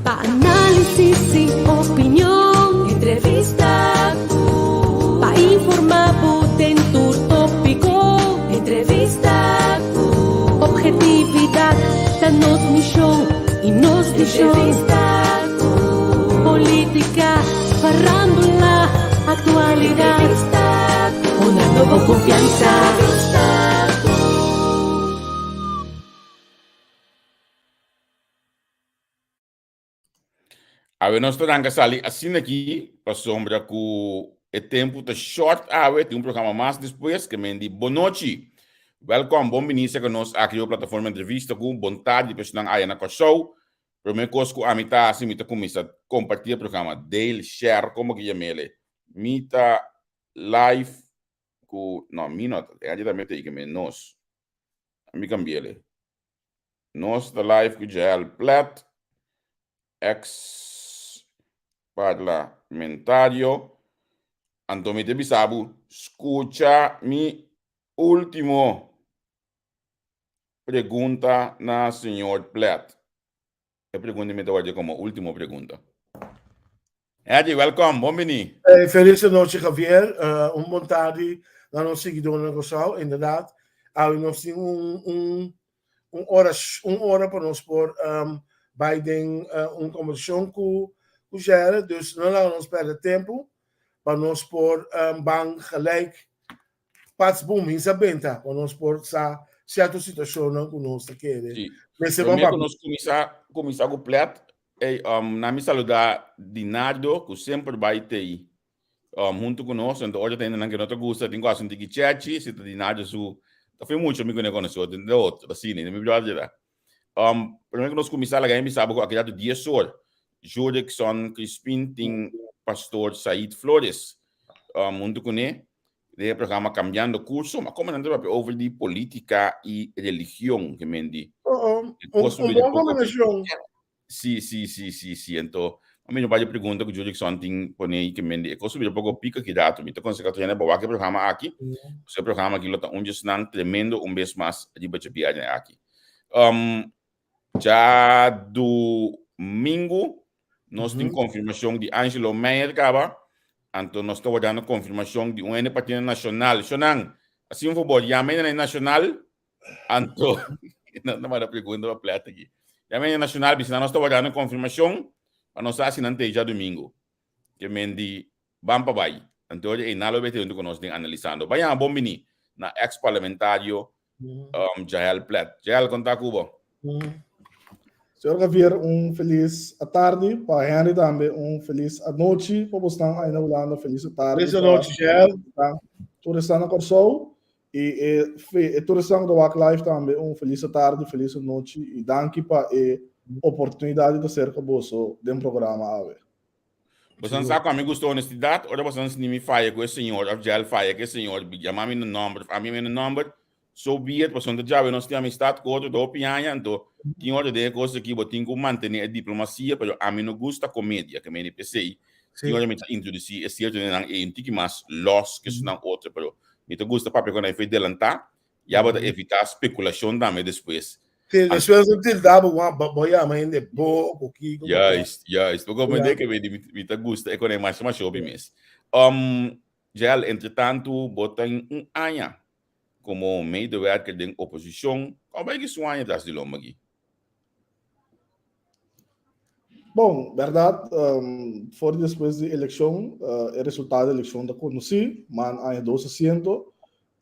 Pa análisis i opinion. Entrevista ku. Pa informá bo den tur tópiko. Entrevista ku. Obhetividat ta nos mishon i nos vishon. Entrevista ku. Polítika, farándula, aktualidat. Entrevista ku. Honrando bo konfiansa. Entrevista ku. Awe nos ta ranka sali asina aki pasobra ku e tempu ta short awe, tin un programa mas despues ke men di bonochi. Welkom, bon bini serka nos aki riba plataforma Entrevista ku bon tardi pa esnan aya na Kòrsou. Promé kos ku ami ta hasi mi ta kuminsá kompartí e programa, deel, share, komo ke yam'ele. Mi ta live ku, no mi no ta, e ta mete ei ke men nos. Mi kambi'ele. Nos ta live ku Jael Plet, ex parlamentario. Anto mi ta bisa bo, skucha mi ultimo pregunta na señor Plet. E pregunta mi ta wak komo ultimo pregunta. Eddie, welkom, bon bini. Hey, feliz nochi Javier, uh, un bon tardi na nos seguidornan na Kòrsou. Inderdaad, awe nos tin un, un, un ora, un ora pa nos por um, bai den uh, un konversashon ku, ku Jael. Dus no laga nos pèrdè tempu pa nos por um, ban gelijk Pats boom hinsa benta pa nos por sa cierto situacionnan cu nos ta kere. Sí. Mester ban Promé ku papia. nos kuminsá kuminsá ku plet, ey, um, na mi saludá Dinardo, ku semper bai tei um, huntu ku nos. Anto ora ta hendenan ku no ta gusta, tin ku hasi un tiki chechi, si ta Dinardo su, ta fin mucho mi ku ne konosé, tin de otro, asina, mi brother ta. Um, promé ku nos kuminsá, laga mi bisa bo ku aki rato dies or, Jurickson Crispin tin Pastor Said Flores um, huntu kuné. Den e programa Cambiando Curso, ma como nan ta papia over di politica y religion, ke men di. Oh, oh, un, un bon combinacion. Si, si, si, si, si. Ento, a mi no bay pregunta ku Jurickson tin pone ke men di. E cosa bira poco pica ki rato. Mi ta conseha tur hende pa wak e programa aki. Mm. E programa aki lo ta un djesnan tremendo un bes mas riba dje biahe aki. Um, Djadumingu nos tin konfirmashon di Angelo Meyer kaba, anto nos ta wardando konfirmashon di un hende Partido Nashonal. Shonan, hasi un fabor, yama hende Nashonal, anto nan ta manda pregunta pa plèt aki. Yama hende Nashonal, bisa nan nos ta wardando konfirmashon pa nos sa si nan ta ei djadumingu. Ke men di Ban pa bai. Anto e na lo bete hunto ku nos den analisando. Bai yama bon bini na ex parlamentario um, Jael Plet. Jael, konta ku bo. Señor Javier, un felis atardi. Pa Henry tambe un felis anochi. Pa bosnan aí na Hulanda, felis atardi. Felis anochi, Jael. Tur esnan na Kòrsou i e, e tur esnan ku ta wak live tambe un felis atardi, felis anochi i danki pa e oportunidat di ta serka boso den programa awe. Bosan sa ku ami gusta honestidat, ora bosan sinti mi faya ku e señor òf Jael faya ku e señor, yama mi na nòmber òf ami mi na nòmber, so be it, pasobra ta djawe nos tin amistat ku otro ta hopi aña, anto tin ora den e kos aki bo tin ku mantené e diplomasia, pero ami no gusta komedia, ke meni p'esei tin ora mi ta introdusí e sierto hendenan ei un tiki mas lòs ke esnan otro, pero mi ta gusta papia ku nan e delantá Ya bo ta evitá spekulashon tambe despues. Sí, despues un tilda bo bo bo yama hende bo ku kiko. Juist, juist. Bo comprende ke mi mi ta gusta e kone masha masha hopi mes. Um, Jael, entre tantu bo ta un aña komo medewerker den oposishon. Kon bai ki su aña tras di lomba aki? Bon, bèrdat, for di despues di elekshon, e resultado di elekshon ta konosí, man aña dos asiento,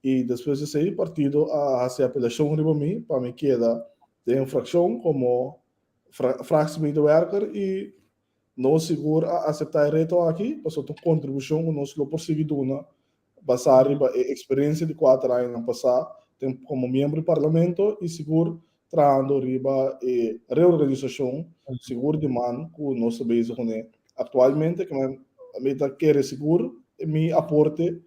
i despues di esei partido a hasi apelashon riba mi pa mi keda den frakshon komo fractiemedewerker i nos sigur a aseptá e reto aki pasobra ta un kontribushon ku nos lo por sigui duna basá riba e eksperensia di kuater añanan pasá den komo miembro di parlamento i sigur trahando riba e reorganisashon sigur di man ku nos ta bezig kuné aktualmente. Ke men mi ta kere sigur mi aporte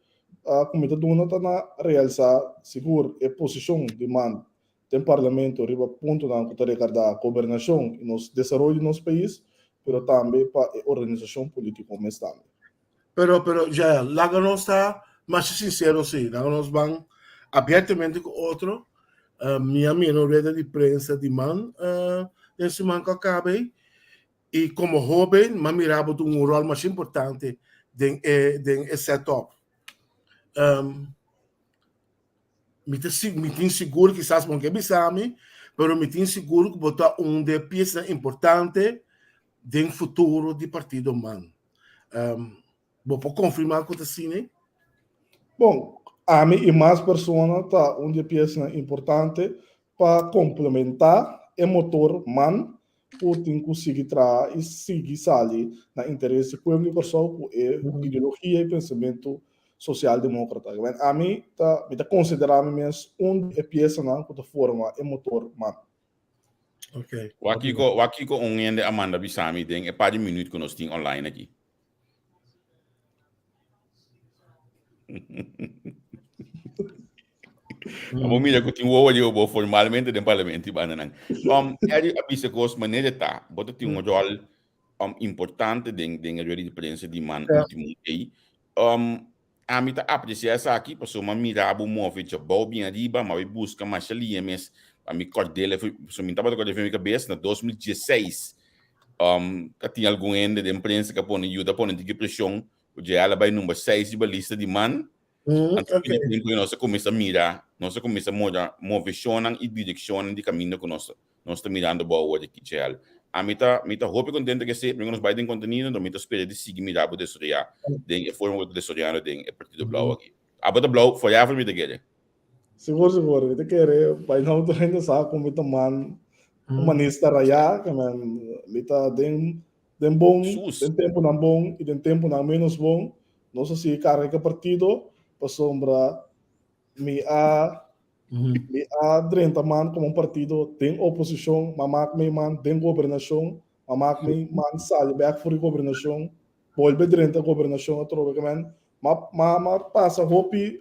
ku mi ta duna ta na realsá sigur e posishon di man den parlamento riba puntonan ku ta regardá gobernashon i nos desaroyo di nos pais, pero tambe pa e organisashon polítiko mes tambe. Pero, pero, Jael, laga nos ta masha sincero sí. Laga nos ban abiertamente cu otro. Uh, mi a mira un rueda di prensa di man uh, den siman cu a caba ei. I komo hóben m'a mira bo tin un ròl masha importante den e den e setup. Mi ta mi tin sigur kisas bo no ke bisa mi, pero mi tin sigur ku bo ta un di e piesanan importante den futuro di partido man. Bo por konfirmá ku ta asina? Bon, ami i mas persona ta un di e piesanan importante pa komplementá e motor man ku tin ku sigui traha i sigui sali na interes di pueblo di Kòrsou ku e ideologia i pensamentu sosialdemókrata. Ami ta mi ta konsiderá mi mes un di e piesanan ku ta forma e motor man. Okay. Wak kiko, wak kiko un hende a manda bisa mi den e par di minuut ku nos tin online aki. Abo mira ku tin wowo di bo formalmente den parlamento i banda nan. Eddie a bisa kos manera ta, bo ta tin un ròl importante den den e rueda di prensa di man último ei. Ami ta apresiá esaki pasobra mi a mira bo move djabou bien ariba, mi a bai buska masha lia mes pa mi kòrd'el, pasobra mi tabata kòrd'el for mi kabes na 2016. Ta tin algun hende den prensa ku a pone yuda pone tiki preshon ku dje el a bai number seis riba lista di man. Anto fin di tempu nos a kuminsá mira, nos a kuminsá mora moveshonnan i direkshonnan di kaminda ku nos nos ta mirando bo awor aki JL. Ami ta mi ta hopi kontento ku esei, primero nos bai den kontenido, enton mi ta spera di sigui mira bo desaroyá den e forma ku bo ta desaroyando den e partido blou aki. Abo ta blou forever mi ta kere. Sigur sigur, mi ta kere bai nou tur hende sa ku mi ta man un manista rayá, ke men mi ta den den bon, den tempunan bon i den tempunan ménos bon, nos a sigui karga ku e partido pasobra mi a Mi a drenta man komo un partido den oposishon, m'a mak mi man den gobernashon, m'a mak mi man sali bèk for di gobernashon, bolbe drenta gobernashon atrobe. Ke men m'a m'a m'a pasa hopi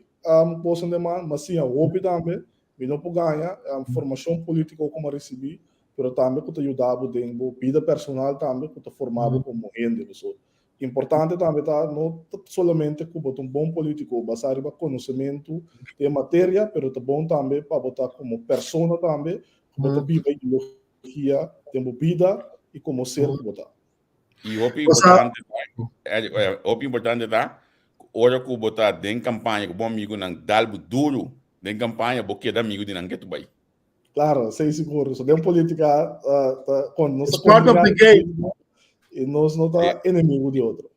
kosnan den man, m'a siña hopi tambe, mi no por gaña, formashon polítiko ku m'a risibí, pero tambe ku ta yuda bo den bo bida personal tambe, ku ta forma bo komo hende. Pasobra Importante tambe ta no ta solamente ku bo ta un bon polítiko basá riba konosementu di e materia, pero ta bon tambe pa bo ta komo persona tambe, ku bo ta biba ideologia den bo bida i komo ser ku bo ta. I hopi importante ta, hopi importante ta ku ora ku bo ta den kampaña ku bo amigunan dal bo duru den kampaña, bo keda amigu di nan ketu bai. Claro, esei sigur. So den politica ta con nos It's part of the game. Y nos no ta enemigo di otro.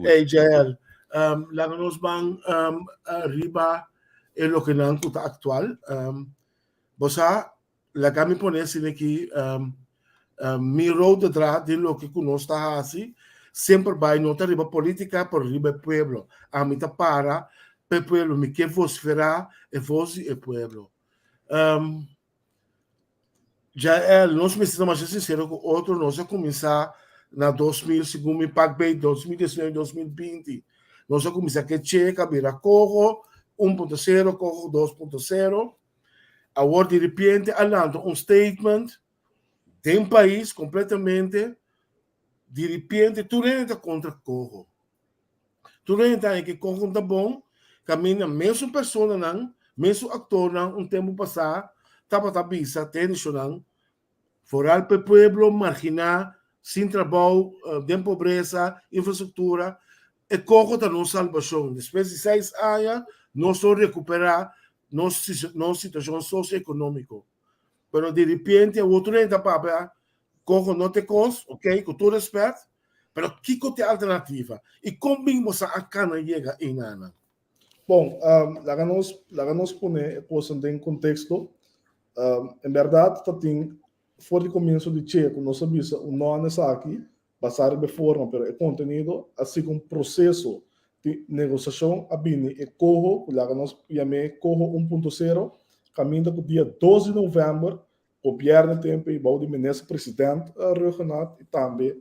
Hey JL, um, laga nos ban um, riba e loke nan ku ta actual. Um, bo sa, laga mi pone asina aki, um, um, mi rode draad den loke ku nos ta hasi, semper bai no ta riba politica, pero riba e pueblo. Ami ta para pa e pueblo, mi ke vociferá e voz di e pueblo. Um, Jael, nos mester ta masha sincero ku otro, nos a kuminsá na 2000, segun mi pak bei, 2019, 2020. Nos a kuminsá ke che, ka bira koho, 1.0, koho 2.0. Awor di repente a lanta un statement den pais kompletamente, di repente tur hende ta kontra koho. Tur hende ta haña ke koho ta bon, kaminda mesun personanan, mesun aktornan un tempu pasá tabata bisa te edishonnan, foral pa e pueblo marginá, sin trabou, den pobresa, infrastruktura, e koho ta nos salbashon. Despues di seis aña nos lo rekuperá nos nos situashon sosioekonómiko. Pero di repente awor tur hende ta papia Coho no te cos, ok, cu tur respet, pero kico t'e alternativa? Y con bin bo sa a cana yega einanan? Bon, laga nos, laga nos pone e cosnan den contexto. En berdad ta tin for di comienso di Che cu nos a bisa un no na esaki, basá riba e forma, pero e contenido a sigui un proceso di negociacion a bini e coho, cu laga nos yam'é coho un punto cero, caminda cu dia dos di november Gobièrnu tempu ei bou di Minister President Rhuggenaath i tambe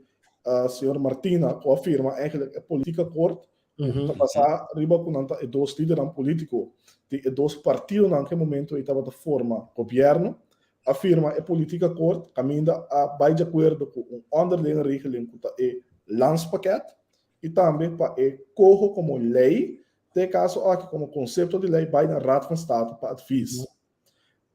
señor Martina ku a firma eigenlijk e politiekakkoord ku ta basá riba ku nan ta e dos lidernan polítiko di e dos partidonan ku e momento ei tabata forma gobièrnu a firma e politiekakkoord kaminda a bai di akuerdo ku un onderlinge regeling ku ta e landspakket i tambe pa e koho komo lei den e kaso aki komo konsepto di lei bai na Raad van State pa advies.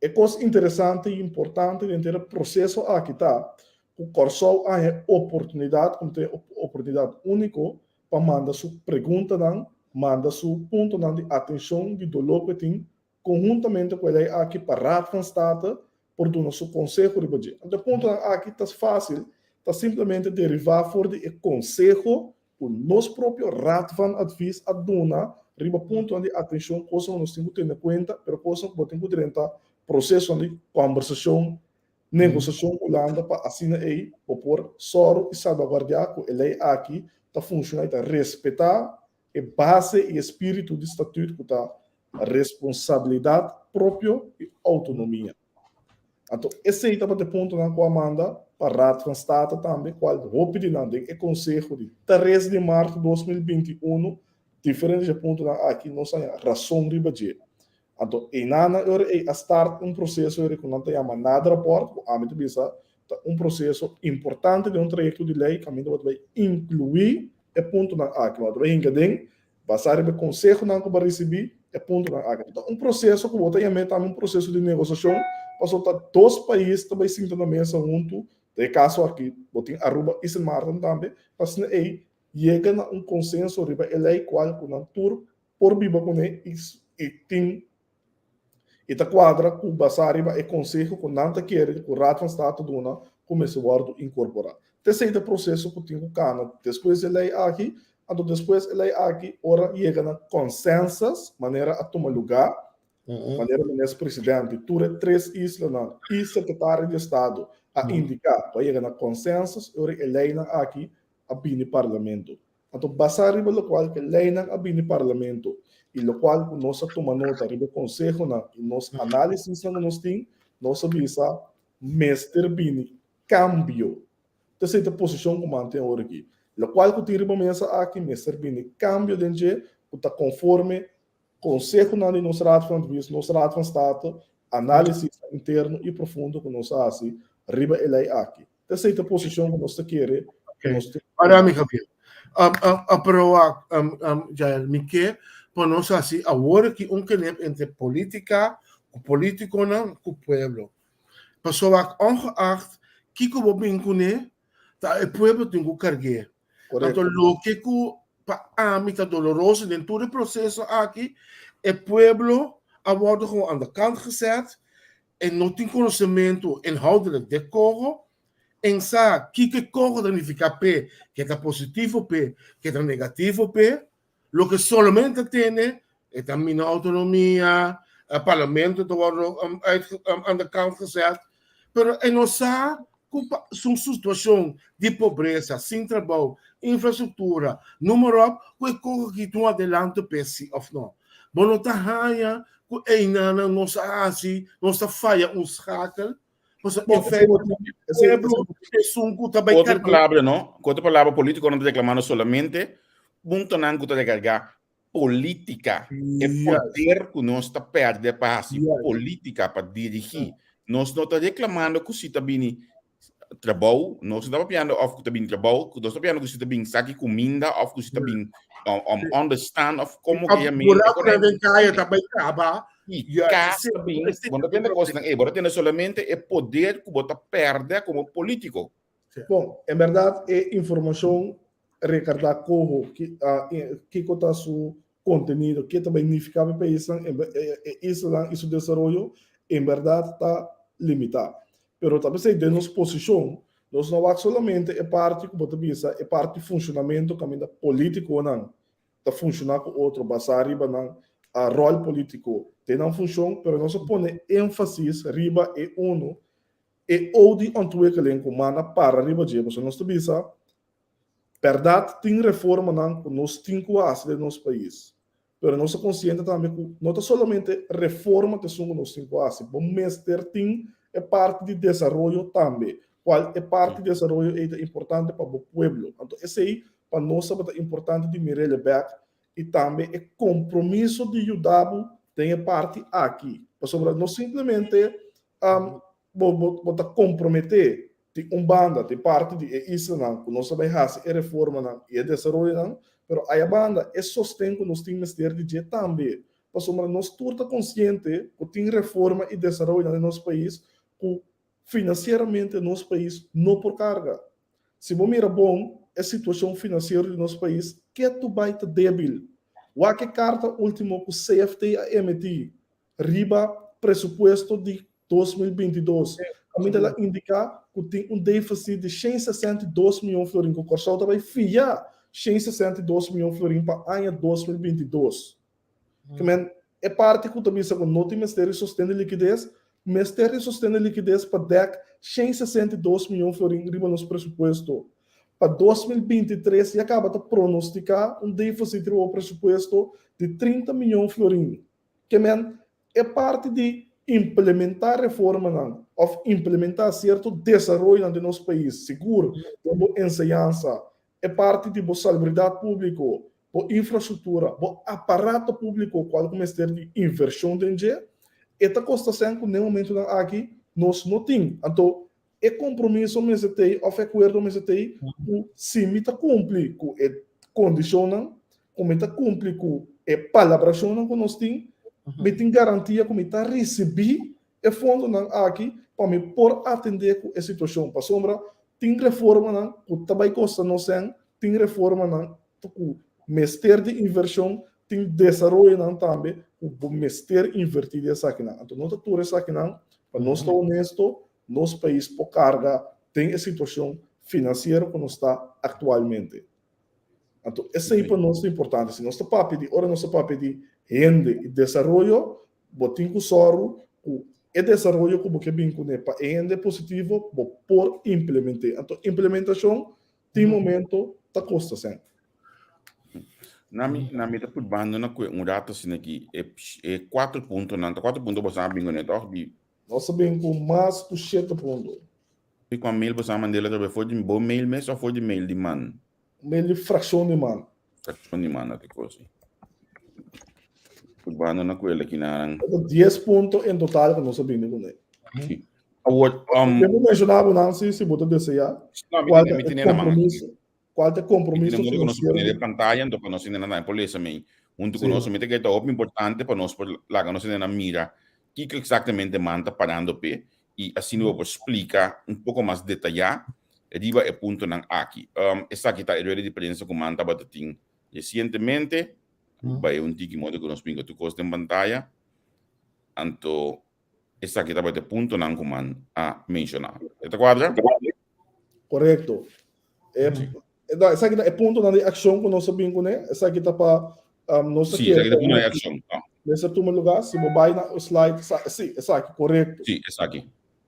E kos interesante i importante den henter e proseso aki ta. ku Kòrsou a haña e oportunidat, ku ta e oportunidat úniko, pa manda su preguntanan, manda su puntonan di atenshon di doló ku e tin, konhuntamente ku e lei aki pa Raad van State por duna su konseho riba dje. Anto e puntonan aki ta fásil, ta simplemente derivá for di e konseho ku nos propio Raad van Advies a duna riba puntonan di atenshon, kosnan ku nos tin ku tene kuenta, pero kosnan ku bo tin ku drenta prosesonan di kòmbersashon, negosiashon ku Hulanda pa asina ei bo por sòru i salbaguardiá ku e lei aki ta funshoná i ta respetá e base i e spiritu di Statüt ku ta responsabilidat propio i outonomia. Anto esei tabata e puntonan ku a manda pa Raad van State tambe, kual hopi di nan den e konseho di tres di mart 2021, diferente dje puntonan aki nos haña rason riba dje. Anto einanan e ora ei a start un proseso eri ku nan ta yama nadrapport, ku ami ta bisa ta un proseso importante den un trayekto di lei kaminda bo ta bai inkluí e puntonan aki. Bo ta bai hinka den Basá riba e konsehonan ku bo a risibí, e puntonan aki. Ta un proseso ku bo ta yam'é tambe un proseso di negosiashon, pasobra ta dos pais ta bai sinta na mesa huntu, den e kaso aki bo tin Aruba i Sint Maarten tambe, pa asina ei yega na un konsenso riba e lei kual ku nan tur por biba kuné i tin i ta kuadra ku basá riba e konseho ku nan ta kere ku Raad van State ta duna ku mester wòrdu inkorporá. T'esei ta e proseso ku tin ku kana despues di e lei aki. Anto despues e lei aki ora yega na consensus manera a tuma lugá, manera Minister President di tur e tres islanan i Sekretario di Estado a indiká ku a yega na consensus, e ora e leinan aki a bini Parlamento. Anto basá riba lokual ku e leinan a bini Parlamento i lokual ku nos a tuma nota riba e konsehonan i nos análisisnan ku nos tin, nos a bisa mester bini kambio. Ta esei ta e posishon ku manten awor aki. Lokual ku tin riba mesa aki mester bini kambio den dje ku ta konforme konsehonan di nos Raad van Advies, nos Raad van State, análisisnan interno i profundo ku nos a hasi riba e lei aki. Ta esei ta posishon ku nos ta kere ku nos tin. Ora mi Javier. Um, um, um, pero wak, um, um, Jael, mi ke pa nos hasi awor aki un kenep entre politika, ku politikonan, ku pueblo. Pasobra wak, ongeacht kiko bo bin kuné, ta e pueblo tin ku karg'é. Anto loke ku pa ami ta doloroso den tur e proseso aki, e pueblo a wòrdu gewoon aan de kant gezet, E no tin konosementu inhoudelijk di e koho, en sa kiko e koho ta nifiká p'e, ke ta positivo p'e, ke ta negativo p'e. Loke solamente ta tene, e ta mina outonomia, e parlamento ta wòrdu aan de kant gezet, pero e no sa ku pa su situashon di pobresa, sin trabou, infrastruktura, noem maar op, ku e koho aki ta un adelanto p'e si òf no. Bo no ta haña ku einanan nos a hasi, nos ta faya un schakel. Pasobra en feite e pueblo esun ku ta bai Otro palabra, no? Ku otro palabra, politikonan ta reklamando solamente puntonan ku ta rekargá polítika. E poder ku nos ta pèrdè pa hasi polítika, pa dirigí. Nos no ta reklamando ku si ta bini trabou, nos no ta papiando of ku ta bin trabou, nos ta papiando ku si ta bin saki kuminda of ku si ta bin um, understand of komo ke ya mira. Buraku den kaya ta bai kaba. I kas ta bin, bo no ta tende kosnan ei, bo ta tende solamente e poder ku bo ta pèrdè komo polítiko. Bon, en bèrdat e informashon rekardá koho kiko ta su kontenido, ke ta bai nifiká pa e paisnan, e islanan i su desaroyo, en bèrdat ta limitá. Pero ta p'esei den nos posishon nos no wak solamente e parti ku bo ta bisa e parti funshonamentu kaminda polítikonan ta funshoná ku otro basá riba nan ròl polítiko den nan funshon, pero nos a pone énfasis riba e unu, e o di ontwikkeling ku manda para riba dje, pasobra nos ta bisa bèrdat tin reformanan ku nos tin ku hasi den nos pais, pero nos ta konsiente tambe ku no ta solamente reforma ta esun ku nos tin ku hasi, bo mester tin e parti di desaroyo tambe, kual e parti di desaroyo ei ta importante pa bo pueblo. Anto esei pa nos tabata importante di mir'el bèk i tambe e kompromiso di yuda bo den e parti aki, pasobra no simplemente bo bo ta komprometé di un banda di parti di e islanan ku nos ta bai hasi e reformanan i e desaroyonan, pero aya banda e sosten ku nos tin mester di dje tambe, pasobra nos tur ta konsiente ku tin reforma i desaroyonan den nos pais ku. finansieramente nos pais no por karga. Si bo mira bon, e situashon finansiero di nos pais ketu bai ta débil. Wak e karta último ku CFT a emití riba presupuesto di 2022, kaminda el a indiká ku tin un défisit di 162 mion florin, ku Kòrsou ta bai fia 162 mion florin pa aña 2022. Ke men, e parti ku ta bisa ku no tin mester di sosten di likides, mester di sosten di likides pa dèk 162 mion florin riba nos presupuesto. Pa 2023 ya kaba ta pronostiká un défisit riba bo presupuesto di 30 mion florin. Ke men, e parti di implementá reformanan òf implementá sierto desaroyonan den nos pais, sigur den bo enseñansa, e parti di bo salubridat públiko, bo infrastruktura, bo aparato públiko kual ku mester di invershon den dje, e ta kosta sèn ku den momentunan aki nos no tin. Anto e kompromiso mester t'ei òf e akuerdo mester t'ei ku si mi ta kumpli ku e kondishonnan, ku mi ta kumpli ku e palabrashonnan ku nos tin, mi tin garantia ku mi ta risibí e fondonan aki pa mi por atendé ku e situashon. Pasobra tin reformanan ku ta bai kosta nos sèn, tin reformanan ku mester di invershon, tin desaroyonan tambe ku bo mester invertí den esakinan. Anto no ta tur esakinan, pa nos ta honesto, nos pais por carga den e situacion financiero cu nos ta actualmente. Anto esey pa nos ta importante. Si nos ta papia di, ora nos ta papia di hende y desaroyo, bo tin cu soru cu e desaroyo cu bo ke bin cune pa e hende positivo, bo por implemente. Anto implementacion tin momento ta costa cen. Na mi, na mi ta purbando na cue un rato asina aki e, e cuatro puntonan, ta cuatro punto bo sa bin cune toch? Di Nos a bin ku mas ku shete punto. I kua mail bo sa mand'el atrobe? For di bo mail mes of for di mail di man? Mail di frakshon di man. Frakshon di man, ati kosi. Purbando na ku el aki nan. Ta 10 punto en total ku nos a bini kuné. Si. Awor, um. Bo menshoná bo nan si, si bo ta deseá. No, mi tene, mi tene na man. Cual ta e compromiso financiero? Nos pone den pantalla, anto pa nos hende nan por lesa mei hunto cu nos. Mi ta kere ta hopi importante pa nos por laga nos hende nan mira kiko exactamente man ta parando p'e y asina bo por splica un poco mas detaya riba e puntonan aki. Esaki ta e rueda di prensa cu man tabata tin recientemente. Bai un tiki modo cu nos pinga tur cos den pantalla. Anto Esaki tabata e puntonan ku man a menshoná. E ta kuadra? Korekto. E, e, no, esaki ta e puntonan di akshon ku nos a bin kuné. Esaki ta pa um, nos ta Sí, esaki ta puntonan di akshon. No. Mester tuma lugá. Si bo bai na slide, sa, sí, esaki, korekto. Sí, esaki.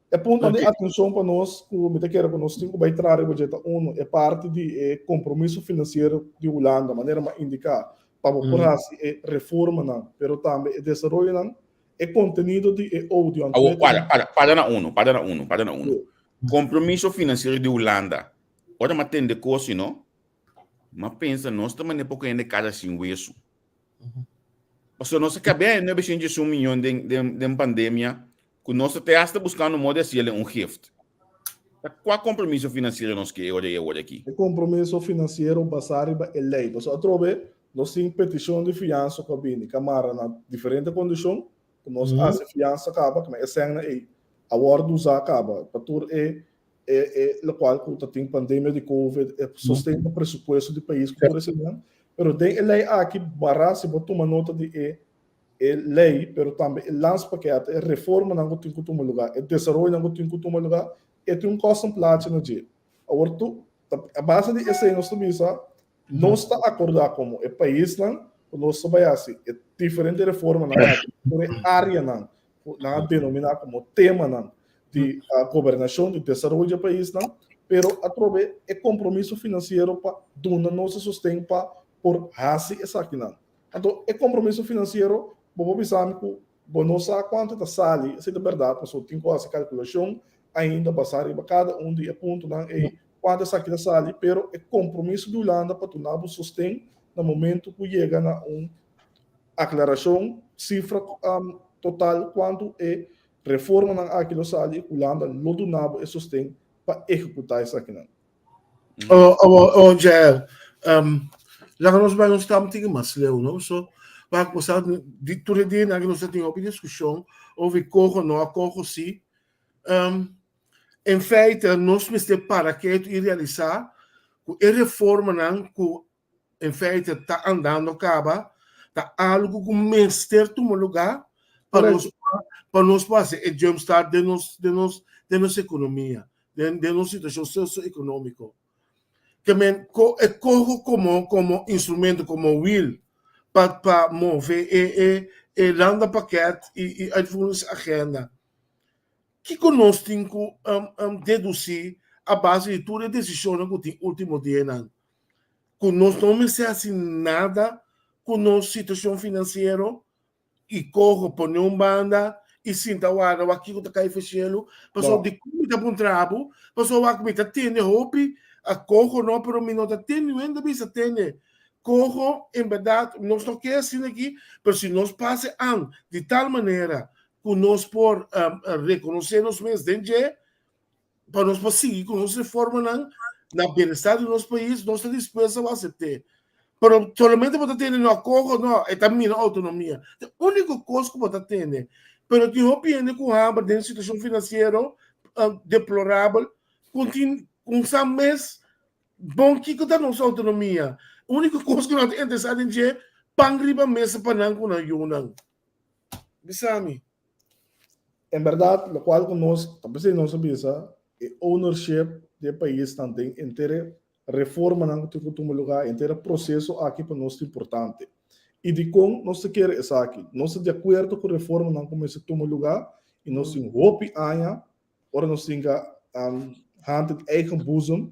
E puntonan di atenshon pa nos ku mi ta kere ku nos tin ku bai traha riba dje ta uno, e parti di e kompromiso finansiero di Hulanda, manera mi a indiká, pa bo por hasi e reformanan, pero tambe e desaroyonan E contenido di e audio anto Awor, para, para, para na uno, para na uno, para na uno. Compromiso financiero di Hulanda. Ora m'a tende cosi, no? M'a pensa, nos ta mane poco hende cara sin hueso. Pasobra nos a cabia e 901 milyon den, den, den pandemia, cu nos ta te hasta buscando modo di haciele un gift. Ta cua compromiso financiero nos ke ora e ora aki? E compromiso financiero basa riba e ley. Pasobra atrobe Nos tin peticion di fiansa cu a bini cu a mara na diferente condicion cu nos a haci fiansa caba, cu e sengnan ey a wordo usa caba pa tur e e e locual cu ta tin pandemia di covid, e sosten pa presupuesto di pais cu tur eseynan. Pero den e ley aki mara si bo tuma nota di e e ley pero tambe e landspakket, e reformanan cu tin cu tuma lugar, e desaroyonan cu tin cu tuma lugar, e tin un kostenplaatje na dje. Awor tu a base di esey nos ta bisa Nos ta akordá komo e paisnan ku nos ta bai hasi e diferente reformanan aki tur e áreanan ku nan a denominá komo temanan di gobernashon, di desaroyo di e paisnan, pero atrobe e kompromiso finansiero pa duna nos e sosten pa por hasi esakinan. Anto e kompromiso finansiero bo por bisa mi ku bo no sa kuantu ta sali, esei ta bèrdat pasobra tin ku hasi kalkulashon ainda basá riba kada un di e puntonan ei Cuanto esaki ta sali, pero e compromiso di Hulanda pa duna bo sosten na momento cu yega na un aclaracion, cifra total cuanto e reformanan aki lo sali, Hulanda lo duna bo e sosten pa ehecuta esakinan. Oh, oh, oh, Jael, um, laga nos bai nos tam tiki mas leu, no? So, pa cosa di tur e dia nos tin hopi discusion over coho no a coho si. Um, En feite nos mester para ketu i realisá ku e reformanan ku en feite ta andando kaba ta algu ku mester tuma lugá pa nos pa nos por hasi e jump start den nos den nos den nos ekonomia, den den nos situashon sosioekonómiko. Ke men ko e koho komo komo instrumento, komo wiel pa pa move e e e landenpakket i i uitvoeringsagenda. Kiko nos tin ku dedusí a base di tur e desishonnan ku tin último dianan? Ku nos no mester hasi nada ku nos situashon finansiero i koho pone un banda i sinta warda wak kiko ta kai for shelu? Pasobra dikon mi ta puntra bo? Pasobra wak mi ta tende hopi a koho no, pero mi no ta tende niun hende bisa tende. Koho en bèrdat nos no ke asina aki, pero si nos pasa e an di tal manera ku nos por rekonosé nos mes den dje, pa nos por sigui ku nos reformanan na bienestar di nos pais, nos ta dispuesto pa asept'é. Pero solamente bo ta tende no akoho, no, e ta mina outonomia. Ta e úniko kos ku bo ta tende. Pero tin hopi hende ku hamber den situashon finansiero deplorabel, ku tin ku sa mes Bon, kiko ta nos outonomia? Úniko kos ku nan ta interesá den dje, pan riba mesa pa nan ku nan yunan. Bisa mi. En bèrdat, lokual ku nos ta p'esei nos a bisa, e ownership di e paisnan den henter e reformanan ku tin ku tuma lugá, henter e proseso aki pa nos ta importante. I dikon nos ta kere esaki? Nos ta di akuerdo ku reformanan ku mester tuma lugá i nos tin hopi aña Ora nos tinka hand in eigen boezem,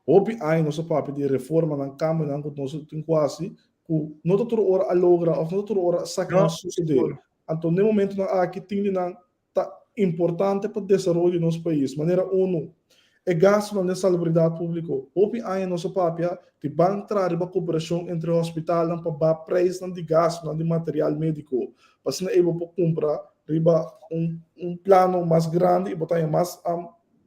hopi aña nos a papia di reformanan, kambionan ku nos tin ku hasi, ku no ta tur ora a logra òf no ta tur ora a saki nan sosodé. Anto n'e momentunan aki tin di nan ta importante pa desaroyo di nos pais. Manera unu, e gastunan den salubridat públiko. Hopi aña nos a papia di ban traha riba koperashon entre hospitalnan pa baha preisnan di gastunan di material médiko, pa asina ei bo por kumpra riba un un plano mas grandi y bo ta haña mas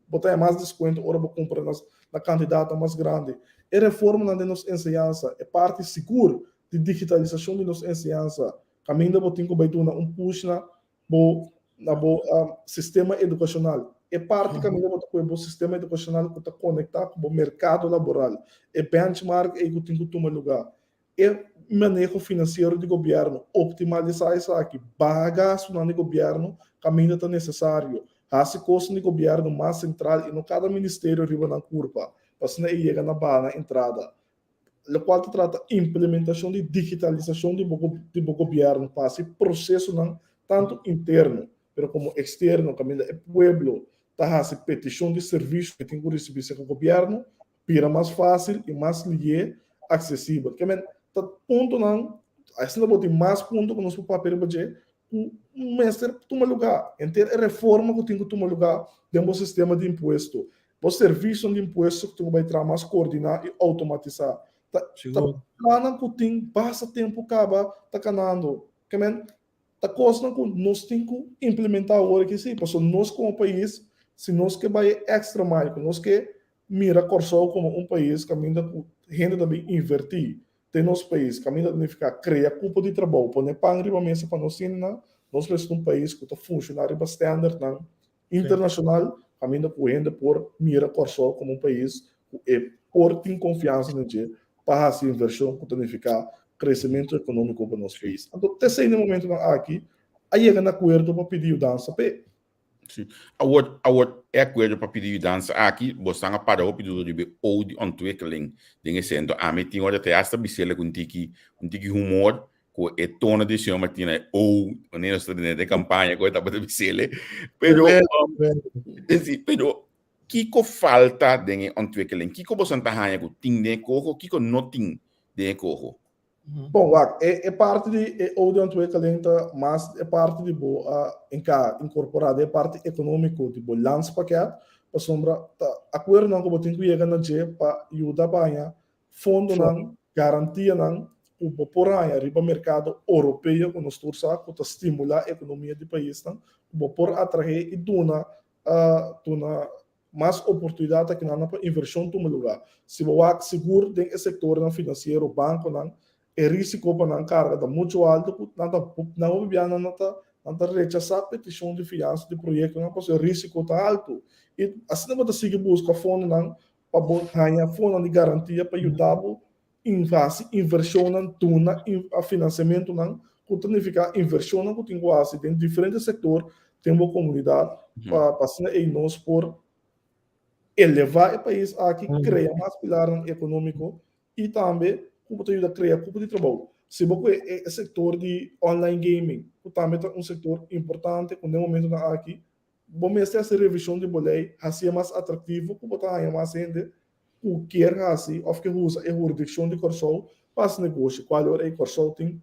bo ta haña mas descuento ora bo cumpra na na cantidadnan mas grandi. E reformanan den nos enseñansa, e parti sigur di digitalisacion di nos enseñansa, caminda bo tin cu bay duna un push na bo na bo sistema educacional. E parti caminda bo ta coge bo sistema educacional cu ta conecta cu bo mercado laboral, e benchmark ey cu tin cu tuma lugar. E maneho finansiero di gobièrnu, optimalisá esaki, baha gastunan di gobièrnu kaminda ta nesesario, hasi kosnan di gobièrnu mas sentral i no kada ministerio riba nan kurpa, pa asina e yega na baha nan entrada. Lokual ta trata implementashon di digitalisashon di bo di bo gobièrnu pa hasi prosesonan tantu interno pero komo eksterno kaminda e pueblo ta hasi petishon di servisio ku e tin ku risibí serka gobièrnu, bira mas fásil i mas lihé aksesibel. Ke men ta puntonan, asina bo tin mas punto ku nos por papia riba dje, ku mester tuma lugá. Henter e reforma ku tin ku tuma lugá den bo sistema di impuesto, bo servisionan di impuesto ku tin ku bai traha mas koordiná i outomatisá. Ta ta plannan ku tin basta tempu kaba ta kanando. Ke men Ta kosnan ku nos tin ku implementá awor aki sí, pasobra nos komo pais, si nos ke bai e extra mile, ku nos ke mira Kòrsou komo un pais kaminda ku hende ta bin invertí den nos pais, kaminda ta nifiká krea kupo di trabou, pone pan riba mesa pa nos hendenan, nos mester ta un pais ku ta funshoná riba standardnan internashonal, kaminda ku hende por mira Kòrsou komo un pais ku e por tin konfiansa den dje pa hasi invershon ku ta nifiká kresementu ekonómiko pa nos pais. Anto t'esei na e momentunan aki a yega na akuerdo pa pidi yudansa p'e. Sí. Awor, awor e akuerdo pa pidi yudansa aki, bosnan a para hopi duro riba e O di ontwikkeling den e sento. Ami tin ora te hasta bisele ku un tiki, un tiki humor, ku e tono di señor Martina e O, wanneer nos ta den e kampaña ku e tabata bisele. Pero, sí, pero Kiko falta den e ontwikkeling? Kiko boso ta haña ku tin den e koho, kiko no tin den e koho? Bon, wak, e e parti di e oude ontwikkeling ta mas e parti di bo a enka inkorporá den e parti ekonómiko di bo landspakket, pasobra ta akuerdonan ku bo tin ku yega na dje pa yuda baña fondonan, garantianan ku bo por haña riba merkado oropeo ku nos tur sa ku ta stimulá ekonomia di paisnan, ku bo por atraé i duna a duna mas oportunidat akinan pa invershon tuma lugá. Si bo wak sigur den e sektornan finansiero, bankonan, e risiko pa nan karga ta muchu altu ku nan ta nan hopi bia nan no ta. Nan ta rechasá petishon di fiansa di proyektonan pasobra e rísiko ta haltu. I asina bo ta sigui buska fondonan pa bo haña fondonan di garantia pa yuda bo hasi invershonnan, duna finansiamentunan ku ta nifiká invershonnan ku tin ku hasi den diferente sektor den bo komunidat pa asina ei nos por elevá e pais aki, krea mas pilarnan ekonómiko i tambe ku bo ta yuda krea kupo di trabou. Si bo kue e sektor di online gaming, ku tambe ta un sektor importante ku den momentunan aki bo mester hasi revishon di bo lei, hasié mas atraktivo ku bo ta haña mas hende ku kier hasi òf ke usa e hurisdikshon di Kòrsou pa hasi negoshi, kual ora ei Kòrsou tin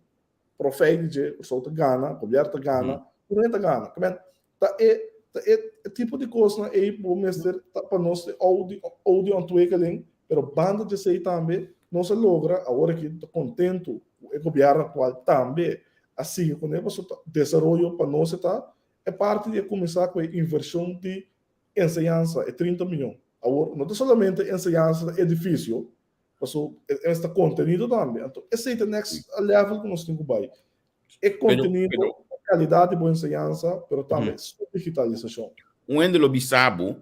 profijt di dje, Kòrsou ta gana, gobièrnu ta gana, tur hende ta gana. Ke men ta e ta e tipo di kosnan ei bo mester ta pa nos e oude oude ontwikkeling, pero banda di esei tambe nos a logra awor aki ta kontentu ku e gobièrnu aktual tambe a sigui kuné pasobra ta desaroyo pa nos e ta e parti di e kuminsá ku e invershon di enseñansa e 30 miyon. Awor no ta solamente enseñansa ta edifisio pasobra e mester ta kontenido tambe anto esei ta next level ku nos tin ku bai. E kontenido, e kalidat di bo enseñansa, pero tambe su digitalisashon. Un hende lo bisa bo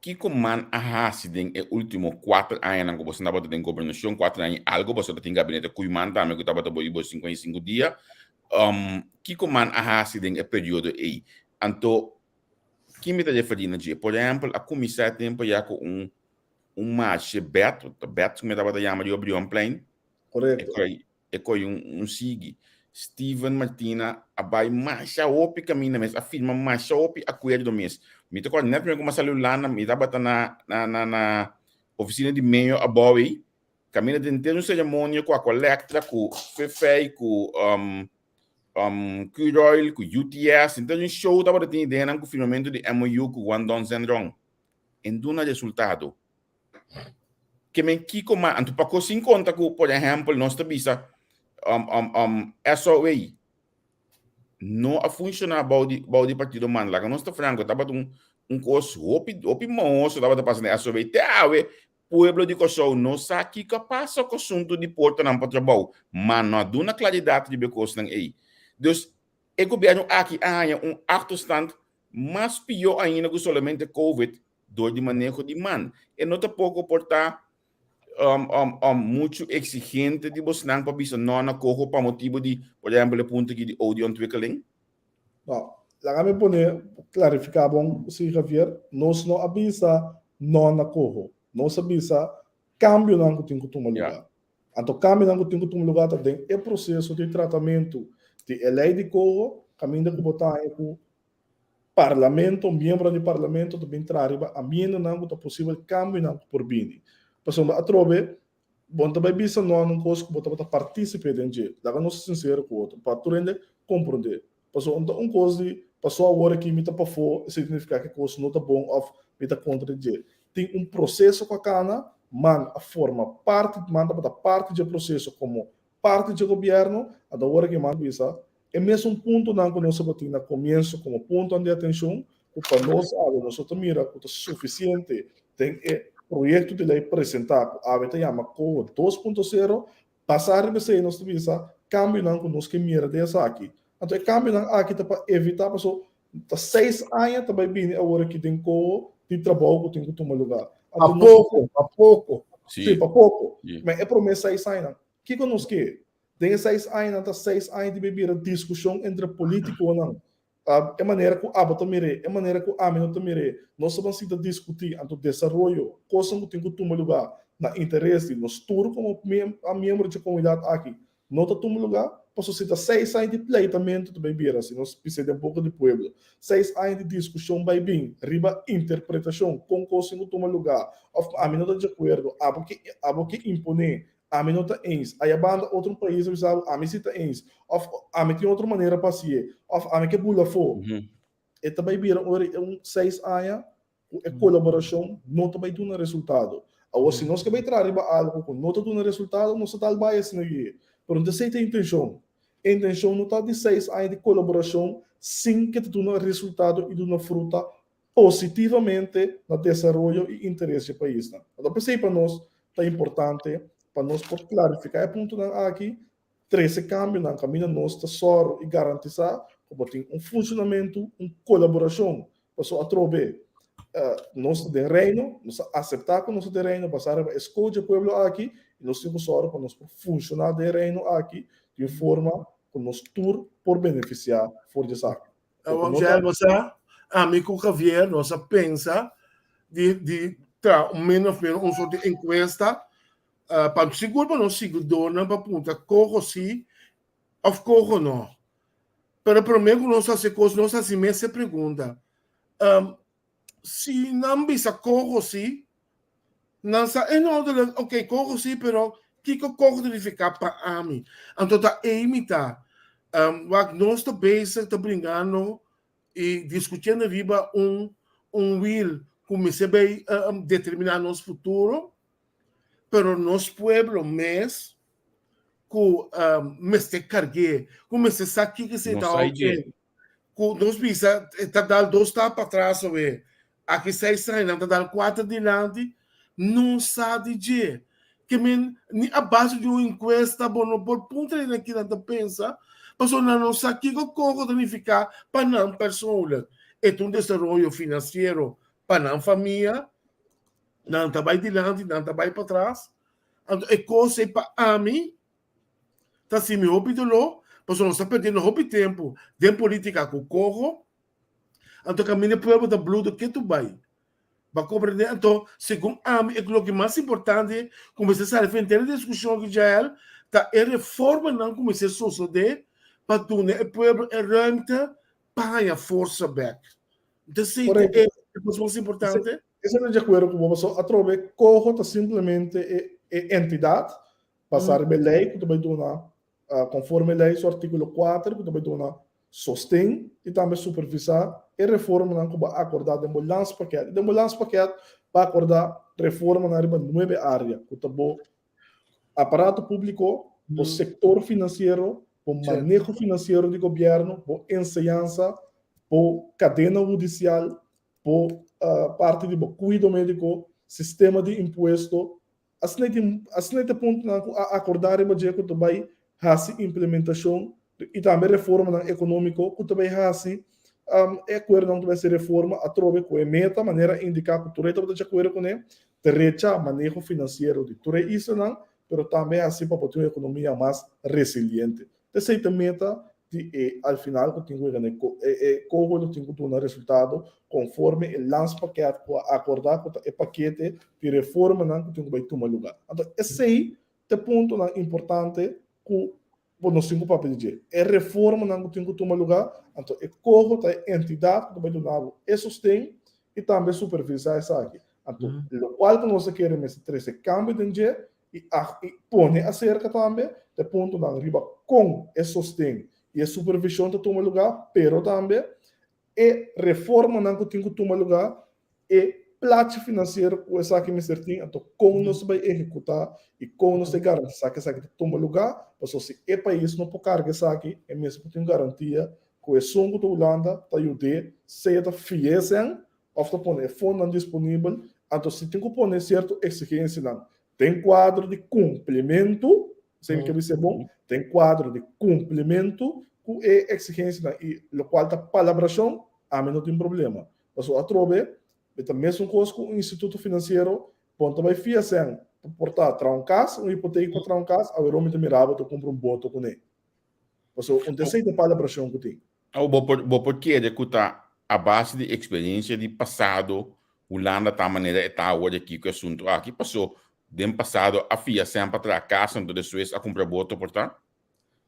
kiko man a hasi den e ultimo kuater añanan ku boso tabata den gobernashon, kuater aña i algo, boso ta tin gabinete Koeiman tambe ku tabata bo i bo 55 dia. Kiko man a hasi den e periodo ei? Anto, ki mi ta referí na dje? Por ehèmpel, a kuminsá e tempu ya ku un un marshe bèt, bèt ku mi tabata yama riba Brionplein. Korekto. E koy un sigui. Steven Martina a bai masha hopi kaminda mes, a firma masha hopi akuerdo mes. Mi ta kòrda nèt promé ku mi a sali Hulanda, mi tabata na na na na ofisina di meyo abou ei, kaminda den henter un seremonia ku Aqualectra, ku Fefei, ku Curoil, ku UTS, henter un show tabata tin ideanan ku firmamentu di MOU ku Guangdong Zhenrong. En duna resultado. Ke men kiko mas? Anto pa kos sin konta ku, por ehèmpel, nos ta bisa SOA no a funshoná bou di bou di partido man. Laga nos ta franko, tabata un un kos hopi hopi mohoso tabata pasa den SOA. Te awe pueblo di Kòrsou no sa kiko a pasa ku asuntu di portanan pa trabou, ma no a duna klaridat riba e kosnan ei. Dus e gobièrnu aki a haña un achterstand mas pió ainda ku solamente covid dor di maneho di man. E no ta poko por ta muchu exigente di bosnan pa bisa no na koho pa motibu di, por ehempel, e punto aki di odiontwikkeling? No, laga mi pone klarifiká bon si Javier, nos no a bisa no na koho, nos a bisa kambionan ku tin ku tuma lugá. Anto kambionan ku tin ku tuma lugá ta den e proseso di tratamentu di e lei di koho, kaminda ku bo ta haña ku Parlamento, miembronan di Parlamento ta bin traha riba amiendanan ku ta posibel kambionan ku por bini. Pasobra atrobe bo no ta bai bisa no un kos ku bo tabata partísipe den dje. Laga nos sinsero ku otro pa tur hende komprondé. Pasobra no ta un kos di pasó awor aki mi ta pafó esei ta nifiká ku e kos no ta bon òf mi ta kontra di dje. Tin un proseso ku a kana, man a forma parti, man tabata parti dje proseso komo parti dje gobièrnu, anto awor aki man bisa E mesun puntonan ku nos tabatin na komienso komo puntonan di atenshon, ku pa nos awe nos no ta mira ku ta sufisiente den e proyekto di lei presentá ku awe ta yama Koho 2.0, basá riba esei nos ta bisa kambionan ku nos ke mira den esaki. Anto e kambionan aki ta pa evitá paso ta seis aña ta bai bini awor aki den Koho di trabou ku tin ku tuma lugá. Pa poko, pa poko. Sí, pa poko. Ma e promé seis añanan, kiko nos ke? Den e seis añanan ta seis aña di bira diskushon entre politikonan. E manera ku abo ta mir'é, e manera ku ami no ta mir'é. Nos ta ban sinta diskutí, anto desaroyo, kosnan ku tin ku tuma lugá na interes di nos tur komo miembro dje komunidat aki no ta tuma lugá, pasobra si ta seis aña di pleitamentu ta bai bira, si nos bis'é den boka di pueblo, seis aña di diskushon bai bin riba interpretashon kon kos tin ku tuma lugá òf ami no ta di akuerdo, abo ke abo ke imponé Ami no ta eens. Aya banda otro un pais a bisa bo, ami si ta eens. Of ami tin otro manera pa hasié. Of ami ke bula afó. E ta bai bira ora un seis aña ku e kolaborashon no ta bai duna resultado. Awor si nos ke bai traha riba algu ku no ta duna resultado, nos ta dal bai asina aki. Pero no ta esei ta e intenshon. E intenshon no ta di seis aña di kolaborashon sin ke ta duna resultado i duna fruta positivamente na desaroyo i interes dje paisnan. Anto p'esei pa nos ta importante pa nos por klarifiká e puntonan aki, trese kambionan kaminda nos ta sòru i garantisá ku bo tin un funshonamentu, un kolaborashon. Pasobra atrobe nos ta den Reino, nos a aseptá ku nos ta den Reino basá riba e skohe dje pueblo aki i nos tin ku sòru pa nos por funshoná den e Reino aki di un forma ku nos tur por benefisiá for di esaki. Awor Jael bo sa, ami ku Javier nos a pensa di di traha un min of menos un sort di enkuesta pa sigur pa nos siguidornan pa puntra koho si of koho no. Pero prome ku nos hasi kos nos hasi mes e pregunta, Si nan bisa koho si, nan sa inhoudelijk, ok, koho si, pero kiko koho ta nifiká pa ami? Anto ta ei mi ta. Wak nos ta bezig ta bringando i diskutiendo riba un un wiel ku mester bai determiná nos futuro, pero nos pueblo mes ku mester karg'é, ku mester sa kiko esei ta ok. Ku nos bisa e ta dal dos stap patras awe, aki seis aña nan ta dal kuater dilanti, no sa di dje. Ke men ni a base di un enkuesta bo no por puntra hende ki nan ta pensa, pasobra nan no sa kiko koko ta nifiká pa nan persoonlijk. E ta un desaroyo finansiero pa nan famia, nan ta bai dilanti, nan ta bai patras. Anto e kos ei pa ami Ta hasi mi hopi doló, pasobra nos ta perdiendo hopi tempu den polítika ku koho, anto kaminda e pueblo ta bludo ketu bai. Bo a komprendé? Anto, segun ami, e loke mas importante ku mester sali for henter e diskushon aki, Jael, ta e reformanan ku mester sosodé pa duna e pueblo e ruimte pa haña forsa bèk. Entonces, Correcto. e kos mas importante. Esei ta di akuerdo ku bo, pasobra atrobe koho ta simplemente e entidat Basá riba e lei ku ta bai duna, konforme e lei su artíkulo kuater ku ta bai duna sosten i tambe supervisá e reformanan ku bo a akordá den bo landspakket. I den bo landspakket bo a akordá reformanan riba nuebe área ku ta bo aparato públiko, bo sektor finansiero, bo maneho finansiero di gobièrnu, bo enseñansa, bo kadena hudisial, bo parti di bo kuido médiko, sistema di impuesto. Asina tin asina ta puntonan ku a akordá riba dje ku ta bai hasi implementashon i tambe reformanan ekonómiko ku ta bai hasi e akuerdonan ku ta bai hasi reforma atrobe ku e meta manera indiká ku tur e tabata di akuerdo kuné drecha maneho finansiero di tur e islanan pero tambe hasi pa por tin un ekonomia mas resiliente. Esei ta meta di e al final ku tin ku yega na e e koho lo tin ku duna resultado konforme e landspakket ku a akordá ku ta e pakete di reformanan ku tin ku bai tuma lugá. Anto esei ta e puntonan importante ku bo nos tin ku papia di dje. E reformanan ku tin ku tuma lugá, anto e koho ta e entidat ku ta bai duna bo e sosten i tambe supervisá esaki. Anto lokual ku nos ta kere mester trese kambio den dje i i pone aserka tambe ta e puntonan riba kon e sosten i e supervishon ta tuma lugá, pero tambe e reformanan ku tin ku tuma lugá, e plachi finansiero ku esaki mester tin, anto kon nos ta bai ehekutá i kon nos ta garantisá ku esaki ta tuma lugá, pasobra si e pais no por karga esaki, e mester por tin un garantia ku esun ku ta Hulanda ta yud'é, sea ta fi'é esèn òf ta pone e fondonan disponibel, anto si tin ku pone sierto eksigensianan den kuadro di kumplimentu, esei mi ke bisa bon, den kuadro di kumplimentu ku e eksigensianan i lokual ta palabrashon, ami no tin problema. Pasobra atrobe e ta mesun kos ku un instituto finansiero, bon ta bai fia sèn pa por ta traha un kas, un hipoteka pa traha un kas, aweró mi ta mira bo ta kumpra un boto kuné. Pasobra un ta esei ta e palabrashon ku tin. Awo bo por bo por kere ku ta a base di eksperensia di pasado Hulanda ta manera e ta awor aki ku e asuntu aki? Paso den pasado a fia sèn pa traha kas anto despues a kumpra boto por ta?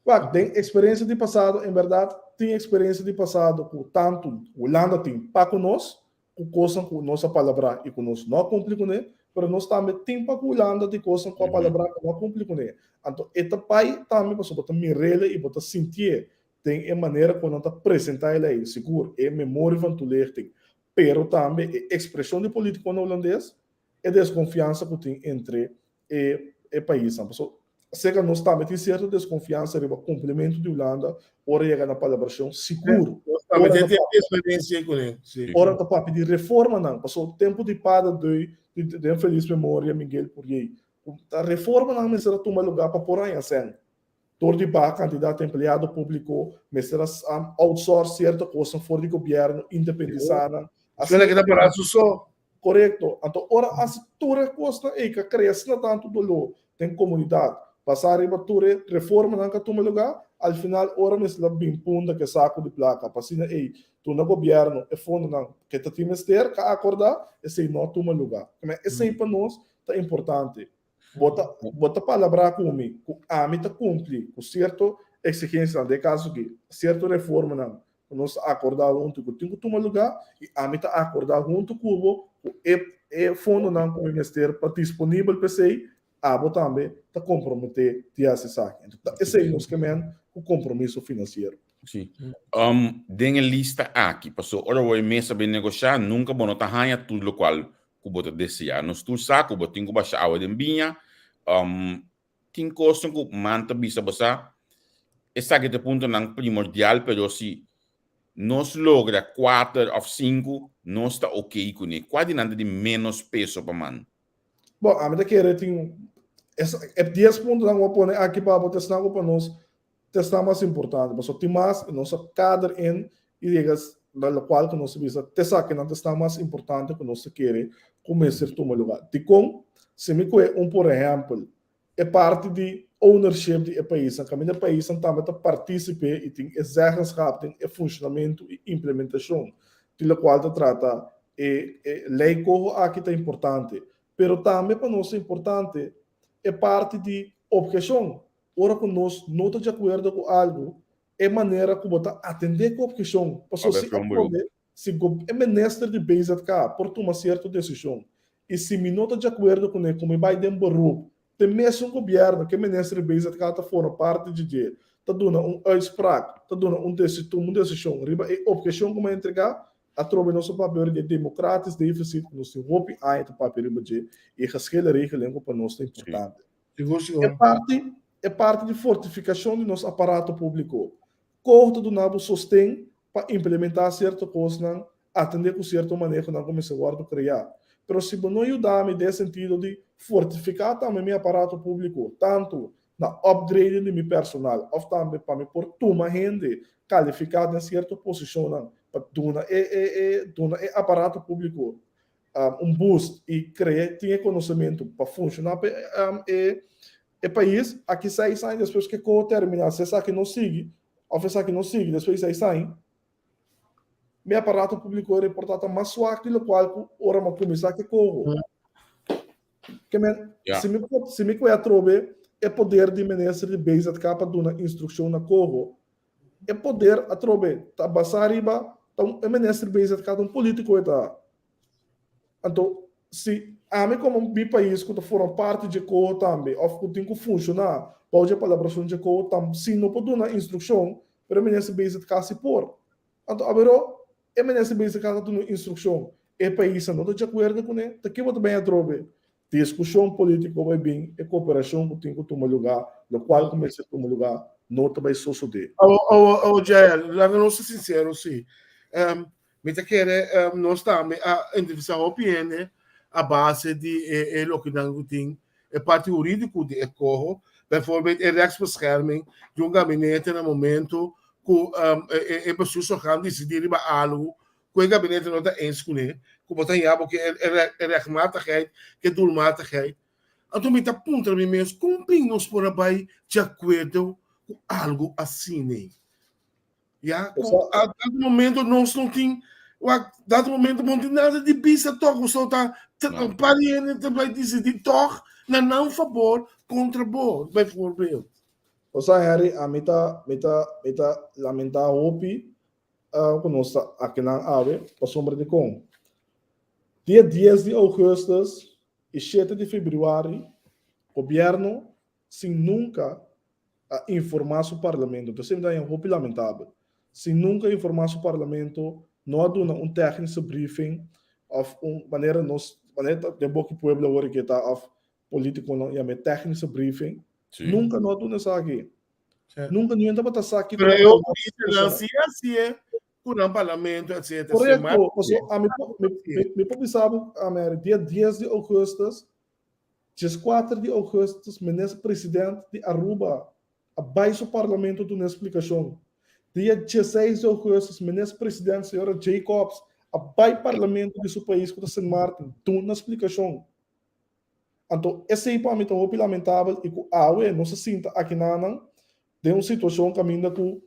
Wak, den eksperensia di pasado en bèrdat tin eksperensia di pasado ku tantu Hulanda tin pa ku nos ku kosnan ku nos a palabrá i ku nos no a kumpli kuné, pero nos tambe tin pa ku Hulanda di kosnan ku a palabrá ku no a kumpli kuné. Anto e ta bai tambe pasobra bo ta mir'el i bo ta sintié den e manera ku nan ta presentá e lei, sigur e memorie van toelichting, pero tambe e ekspreshon di politikonan hulandes, e deskonfiansa ku tin entre e e paisnan. Pasobra aserka nos tambe tin sierto deskonfiansa riba kumplimentu di Hulanda ora yega na palabrashon, sigur Nos tambe ora tin ta papia eksperensia kuné, si. ora ta papia di reformanan, pasobra tempu di Pader Dui, di den felis memoria Miguel Pourier, ku ta reformanan mester a tuma lugá pa por haña sèn. Dor di baha kantidat di empleado públiko, mester a outsource sierto kosnan for di gobièrnu, independisá nan. Asina ke ta pará su so. Korekto. Anto ora hasi tur e kosnan ei ku a krea asina tantu doló den komunidat, basá riba tur e reformanan ku a tuma lugá, al final ora mester a bin punda ku e saku di plaka pa asina ei duna gobièrnu e fondonan ku e ta tin mester, ku a akordá, esei no a tuma lugá. Esei pa nos ta importante. Bo ta, bo ta palabrá ku mi ku ami ta kumpli ku sierto eksigensianan, den e kaso aki, sierto reformanan ku nos ta akordá huntu ku tin ku tuma lugá, i ami ta akordá huntu ku bo ku e e fondonan ku mi mester pa disponibel pa esei, abo tambe ta komprometé di hasi esaki. Enton ta esei nos ke men ku kompromiso finansiero. Sí. Den e lista aki, pasobra ora bo e mesa bin negoshá, nunka bo no ta haña tur lokual ku bo ta deseá. Nos tur sa ku bo tin ku basha awa den biña. Tin kosnan ku man ta bisa bo sa, esaki ta e puntonan primordial, pero si nos logra kuater òf sinku, nos ta okey kuné. Kua di nan ta di ménos peso pa man? Bon, ami ta kere tin e dies puntonan ku bo a pone aki pa bo ta esnan ku pa nos Ta esnan mas importante, pasobra tin mas i nos a kader in i yega na lokual ku nos a bisa ta esakinan ta esnan mas importante ku nos ta kere ku mester tuma luga. Dikon? Si mi kohe un por ehèmpel, e parti di ownership di e paisnan, kaminda e paisnan tambe ta partisipe i tin e zeggenschap den e funshonamentu i implementashon di lokual ta trata e e lei koho aki ta importante. Pero tambe pa nos ta importante e parti di obheshon. Ora ku nos no ta di akuerdo ku algu, e manera ku bo ta atendé ku obheshon, pasobra si atrobe, si e minister di BZK por tuma sierto desishon i si mi no ta di akuerdo kuné ku mi bai den beroep te mesun gobièrnu ku e minister di BZK ta forma parti di dje, ta duna un uitspraak, ta duna un tuma un desishon riba e obheshon ku mi a entregá, atrobe nos a papia ora di e democratisch deficit ku nos tin hopi aña ta papia riba dje i e geschillenregeling ku pa nos ta importante. Sigur, sigur. E parti, e parti di fortifikashon di nos aparato públiko. Koho ta duna bo sosten pa implementá sierto kosnan, atendé ku sierto manehonan ku mester wòrdu kreá. Pero si bo no yuda mi den e sentido di fortifiká tambe mi aparato públiko, tantu na upgrading di mi personal òf tambe pa mi por tuma hende kalifiká den sierto posishonnan pa duna e e e duna e aparato públiko un boost i krea tin e konosementu pa funshoná pa e e pais, aki seis aña despues ke ko terminá, si esaki no sigui òf esaki no sigui despues di seis aña, mi aparato públiko e reportá ta mas swak di lokual ku ora mi a kuminsá ke koho. Ke men, si mi si mi kohe atrobe e poder di minister di BZK pa duna instrukshon na koho, e poder atrobe ta basá riba ta un e minister di BZK ta un polítiko e ta. Anto, si ami komo mi pais ku ta forma parti dje koho tambe òf ku tin ku funshoná bou dje palabrashon dje koho tam si no por duna instrukshon, pero e minister BZK si por. Anto aberó e minister BZK ta duna instrukshon, e paisnan no ta di akuerdo kuné, ta ke bo ta bin atrobe? Diskushon polítiko bai bin, e koperashon ku tin ku tuma lugá, lokual ku mester tuma lugá, no ta bai sosodé. Awo, awo, awo Jael, laga nos ta sinsero si. Mi ta kere nos tambe a entrevistá hopi hende a base di e loke nan ku tin e parti hurídiko di e koho, bijvoorbeeld e rechtsbescherming di un gabinete na momento ku e bestuursorgaan disidí riba algu ku e gabinete no ta eens kuné, ku bo ta haña bo ke e rechtmatigheid, ke doelmatigheid. Anto mi ta puntra mi mes, kon bin nos por a bai di akuerdo ku algu asina? Ya, ku a dado momento nos no tin, wak, dado momento no tin nada di bisa toch, so ta un par di hende ta bai disidí toch na nan fabor kontra bo, bijvoorbeeld. Osa Henry, ami ta, mi ta, mi ta lamentá hopi ku nos ta akinan awe, pasobra dikon? Dia dies di ougùstùs i shete di febrüari, gobièrnu sin nunka a informá su parlamento, ta esei mi ta haña hopi lamentabel, sin nunka informá su parlamento, no a duna un tèknische briefing òf un manera nos, manera ta den boki pueblo awor ke ta òf polítikonan yam'é tèknische briefing, nunka no a duna esaki. Nunka niun tabata sa kiko Pero e otro isla si a hasié ku nan parlamento etcetera. Korekto, pasobra ami por, mi por bisa bo, Amary, dia dies di ougùstùs Djes kuater di ougùstùs Minister President di Aruba a bai su parlamento duna e splikashon. Dia 16 di ougùstùs Minister President señora Jacobs a bai parlamento di su pais ku ta Sint Maarten duna splikashon. Anto esei pa mi ta hopi lamentabel i ku awe nos a sinta akinanan den un situashon kaminda ku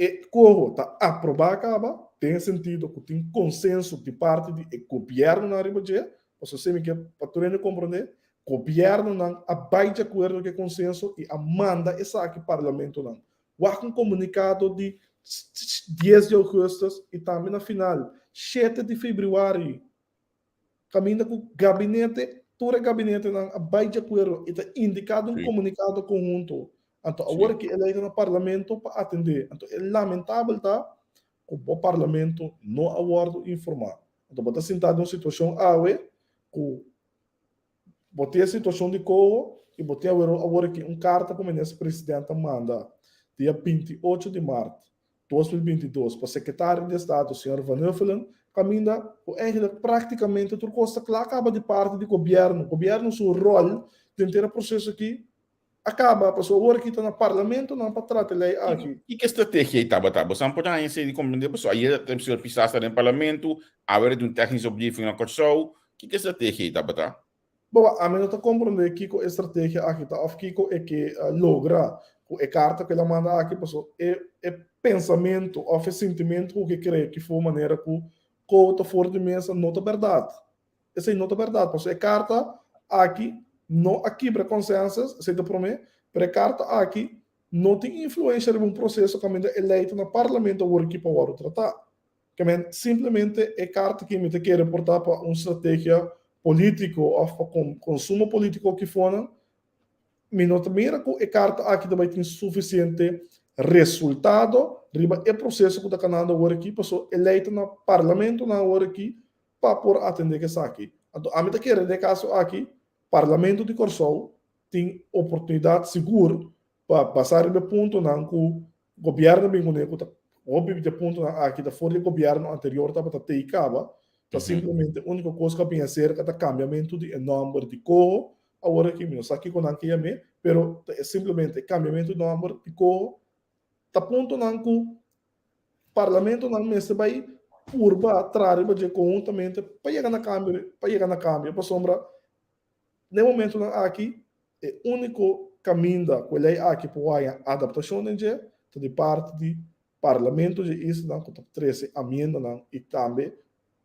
E koho ta aprobá kaba den e sentido ku tin konsenso di parti di e gobièrnunan riba dje, pasobra esei mi ke pa tur hende komprondé, gobièrnunan a bai di akuerdo ku e konsenso i a manda esaki parlamentonan. Wak un komunikado di dies di ougùstùs i tambe na final shete di febrüari. Kaminda ku gabinete, tur e gabinetenan a bai di akuerdo i ta indiká den un komunikado konhunto. Anto awor ki e lei ta na parlamento pa atendé. Anto e lamentabel ta ku bo parlamento no a wòrdu informá. Anto bo ta sintá den un situashon awe ku bo tin e situashon di koho i bo tin awor awor aki un karta ku minister president a manda dia 28 di mart 2022 pa sekretario di estado señor Van Huffelen kaminda ku eigenlijk praktikamente tur kos ta kla kaba di parti di gobièrnu. Gobièrnu su ròl den henter e proseso aki a kaba pasobra awor aki ta na parlamentonan pa trata e lei aki. Kiko e strategia ei tabata? Bo sa por haña esei di komprendé pasobra ayer señor Pisas ta den parlamento, awe ta un technische briefing na Kòrsou. Kiko e strategia ei tabata? Bo, ami no ta komprondé kiko e strategia aki ta òf kiko e ke logra ku e karta ku el a manda aki, pasobra e e pensamentu òf e sintimentu ku ke krea ki for manera ku kou ta for di mesa no ta bèrdat. Esei no ta bèrdat, pasobra e karta aki no a kibra consensus, esei ta promé, pero e karta aki no tin influensha riba un proseso kaminda e lei ta na parlamento awor aki pa wòrdu tratá. Ke men simplemente e karta ki mi ta kere por ta pa un strategia polítiko òf pa konsumo polítiko kifonan, mi no ta mira ku e karta aki ta bai tin sufisiente resultado riba e proseso ku ta kanando awor aki, paso e lei ta na parlamentonan awor aki pa por atendé ku esaki. Anto ami ta kere den e kaso aki Parlamento di Kòrsou tin oportunidat sigur pa basá riba e puntonan ku gobièrnu bin kuné ku ta hopi di e puntonan aki ta for di e gobièrnu anterior tabata tei kaba, ta simplemente úniko kos ku a bin aserka ta kambiamentu di e nòmber di koho, awor aki mi no sa kiko nan ke yam'é, pero ta e simplemente e kambiamentu di nòmber di koho ta puntonan ku parlamentonan mester bai purba traha riba dje konhuntamente pa yega na kambio pa yega na kambio pasobra Na e momentunan aki, e úniko kaminda ku e lei aki por haña adaptashon den dje ta di parti di Parlamento dje islanan ku ta trese amiendanan i tambe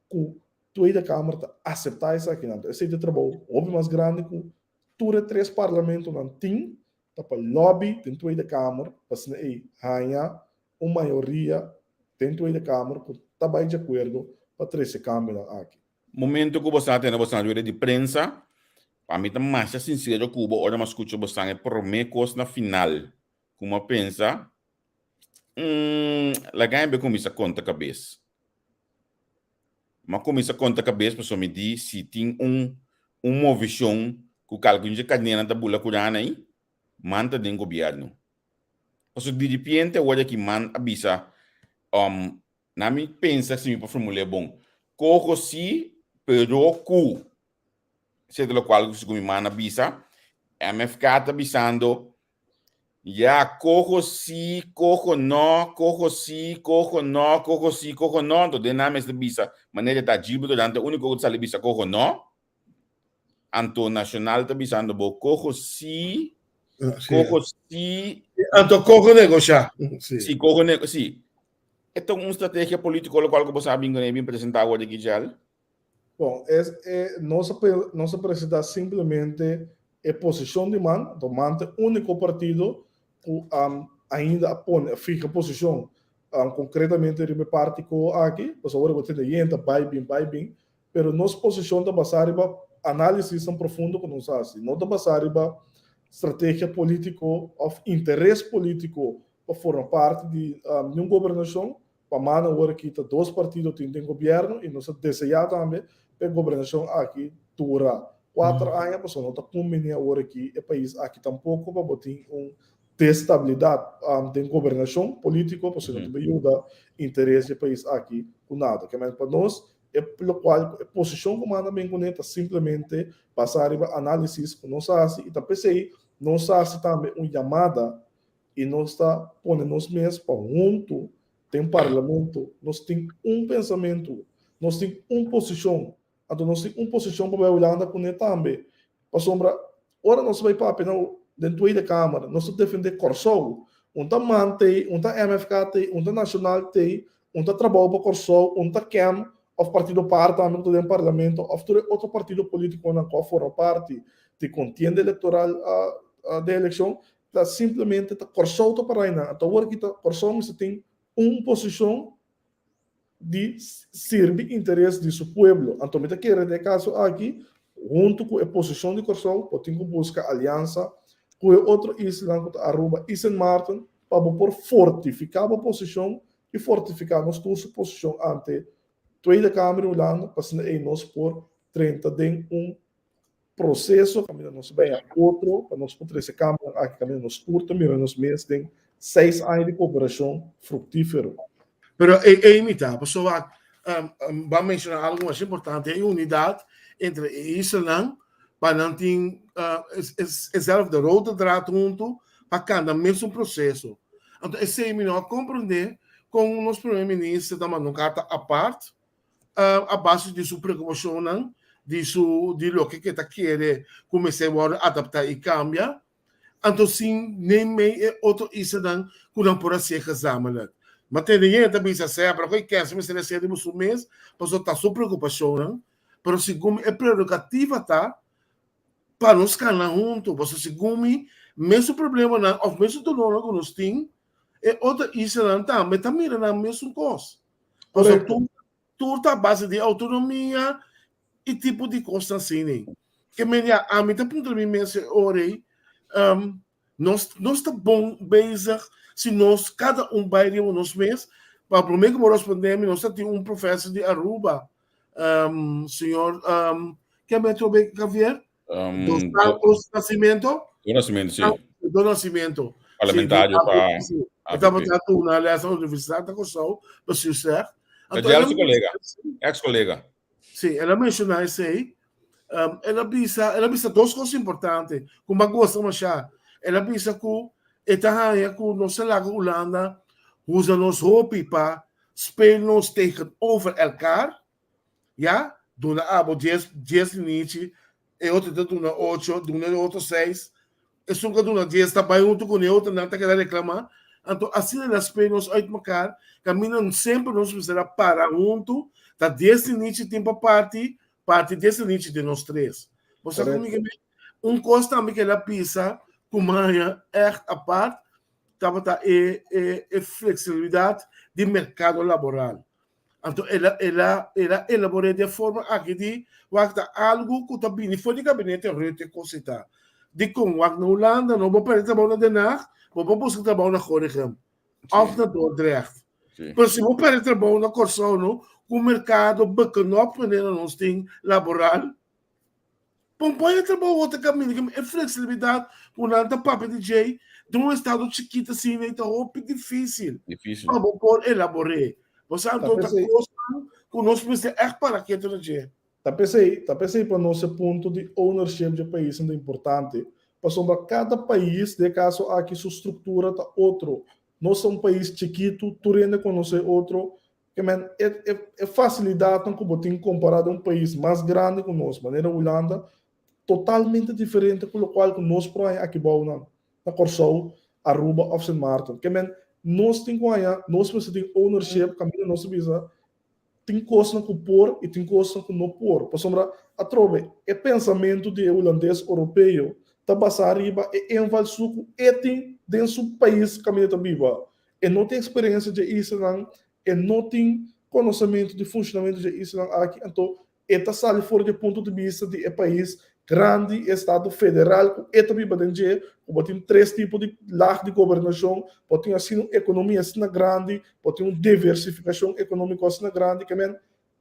ku Tweede Kamer ta aseptá esakinan. Esei ta e trabou hopi mas grandi ku tur e tres parlamentonan tin ta pa lobby den Tweede Kamer pa asina ei haña un mayoria den Tweede Kamer ku ta bai di akuerdo pa trese kambionan aki. Momento ku bo sa tene bosan rueda di prensa, pa mi ta masha sinsero ku bo ora mi a skucha bosan e promé kos na final ku mi a pensa, Umm, laga mi be kuminsá konta kabes. Mi a kuminsá konta kabes pasobra mi di si tin un un movishon ku kalkun dje kadenanan ta bula kurana ei, man ta den gobièrnu. Pasobra diripiente awor aki man a bisa, um, Na mi pensa si mi por formul'é bon. Koho si, pero ku. Esei ta lokual ku segun mi mana bisa. MFK ta bisando, ya, koho si, koho no, koho si, koho no, koho si, koho no. Anto den nan mester bisa manera ta Gilbert Orán ta e úniko ku ta sali bisa koho no. Anto Nacional ta bisando bo koho si, koho si. Anto koho negoshá. Si, koho nego, si. E ta un strategia politico locual cu bo sa bin con e bin presenta awor aki Jel? Bon, es e nos a nos a presenta simplemente e posicion di man, anto man ta e unico partido cu ainda a pone a fiha posicion concretamente riba e parti cu aki, pasobra awor bo tende yenta bay bin bay bin, pero nos posicion ta basa riba analisisnan profundo cu nos haci, no ta basa riba strategia politico of interes politico pa forma parti di niun gobernacion, pa mana awor aki ta dos partido tin den gobierno y nos ta desea tambe pa e gobernacion aki dura cuater aña pasobra no ta cumbini awor aki e pais aki tampoco pa bo tin un destabilidad den gobernacion politico pasobra no ta bay yuda interes di e pais aki cu nada. Pa nos E lokual ku e posishon ku manda bin kuné ta simplemente basá riba análisis ku nos a hasi i ta p'esei nos a hasi tambe un yamada. i nos ta pone nos mes pa huntu den parlamento nos tin un pensamentu, nos tin un posishon, anto nos tin un posishon pa bai Hulanda kuné tambe. Pasobra ora nos bai papia na den Tweede Kamer nos ta defendé Kòrsou. Un ta man t'ei, un ta MFK t'ei, un ta Nashonal t'ei, un ta Trabou pa Kòrsou, un ta kem òf Partido par tambe ku ta den parlamento òf tur e otro partido polítikonan ku a forma parti di kontienda elektoral den elekshon. Ta simplemente ta Kòrsou ta para einan. Anto awor aki ta Kòrsou mester tin un posishon di sirbi interes di su pueblo. Anto mi ta kere den e kaso aki, huntu ku e posishon di Kòrsou, bo tin ku buska aliansa ku e otro islanan ku ta Aruba i Sint Maarten pa bo por fortifiká bo posishon i fortifiká nos tur su posishon ante Tweede Kamer di Hulanda pa asina ei nos por drenta den un proseso kaminda nos bai a otro pa nos por trese kambionan aki kaminda nos tur ta mira nos mes den seis aña di kooperashon fruktífero. Pero e ei mi ta, pasobra bo a menshoná algu masha importante, e unidat entre e islanan pa nan tin ezelfde rode draad huntu pa kanda mesun proseso. Anto esei mi no a komprendé kon nos primer minister ta manda un karta apart a base di su preocupacionnan, di su di loke ke ta kere ku mester wòrdu adaptá i kambia, anto sin neem mee e otro islanan ku nan por hasié gezamenlijk. Ma tende yen ta bisa sea, pero ku e kèns mester hasié riba su mes, pasobra ta su preocupacionnan, pero segun mi e prerogativa ta pa nos kana huntu, pasobra segun mi mesun problemanan òf mesun dolornan ku nos tin, e otro islanan tambe ta mira nan mesun kos. Pasobra tur, tur ta a base di autonomia i tipo di kosnan asina. Ke men ya, ami ta puntra mi mes e ora ei, um, nos, nos ta bon bezig si nos kada un bai riba nos mes? Pa promé ku bo respondé mi, nos ta tin un professor di Aruba, um, señor, um, ke metro be, Javier? Dos Santos Nascimento? Do Nascimento, sí. Do Nascimento. Parlamentario pa Sí, e tabata duna les na Universidad di Kòrsou, bestuursrecht. Ta djel su kolega, ex kolega. Sí, el a menshoná esei. El a bisa, el a bisa dos kos importante ku mi a gosta mashá. El a bisa ku e ta haña ku nos ta laga Hulanda usa nos hopi pa speel nos tegenover elkaar. Ya, duna abo dies, dies linichi, e otro ta duna ocho, duna e otro seis. Esun ku a duna dies ta bai huntu ku e otro, nan ta keda reklamá. Anto asina nan speel nos uit mekaar, kaminda semper nos mester a para huntu, ta dies linichi tin pa parti, parti dies linichi den nos tres. Bo sa ku mi ke men? Un kos tambe ku el a bisa ku mi a haña ègt apart tabata e e e fleksibilidat di merkado laboral. Anto el a el a el a elabor'é di e forma aki di wak ta algu ku ta bini for di gabinete Rutte kosita. Dikon wak na Hulanda no bo pèrdè trabou na Den Haag, bo por buska trabou na Gorinchem òf na Dordrecht. Pero si bo pèrdè trabou na Kòrsou no, ku merkado beknòp manera nos tin laboral, Pon pon e trabou otro kaminda ke e fleksibilidat ku nan ta papia di djei den un estado chikito asina ta hopi difisil pa bo por elabor'é. Bo sa anto ta kosnan ku nos mester ègt para ketu na dje. Ta p'esei, ta p'esei pa nos e punto di ownership dje paisnan ta importante, pasobra kada pais, den e kaso aki, su struktura ta otro. Nos ta un pais chikitu, tur hende konosé otro, Ke men, e, e, e fasilidatnan ku bo tin kompará den un pais mas grandi ku nos, manera Hulanda, totalmente diferente ku lokual ku nos por haña aki bou nan, na Kòrsou, Aruba òf Sint Maarten. Ke men, nos tin ku haña, nos mester tin ownership kaminda nos ta bisa tin kosnan ku por i tin kosnan ku no por. Pasobra, atrobe, e pensamentu di e hulandes oropeo ta basá riba e invalsuk ku e tin den su pais kaminda e ta biba. E no tin eksperensia dje islanan, e no tin konosementu di funshonamentu dje islanan aki, anto e ta sali for di e punto di bista di e pais grandi, e estado federal ku e ta biba den dje, ku bo tin tres tipo di lag di gobernashon, bo tin asina un ekonomia asina grandi, bo tin un diversifikashon ekonómiko asina grandi, ke men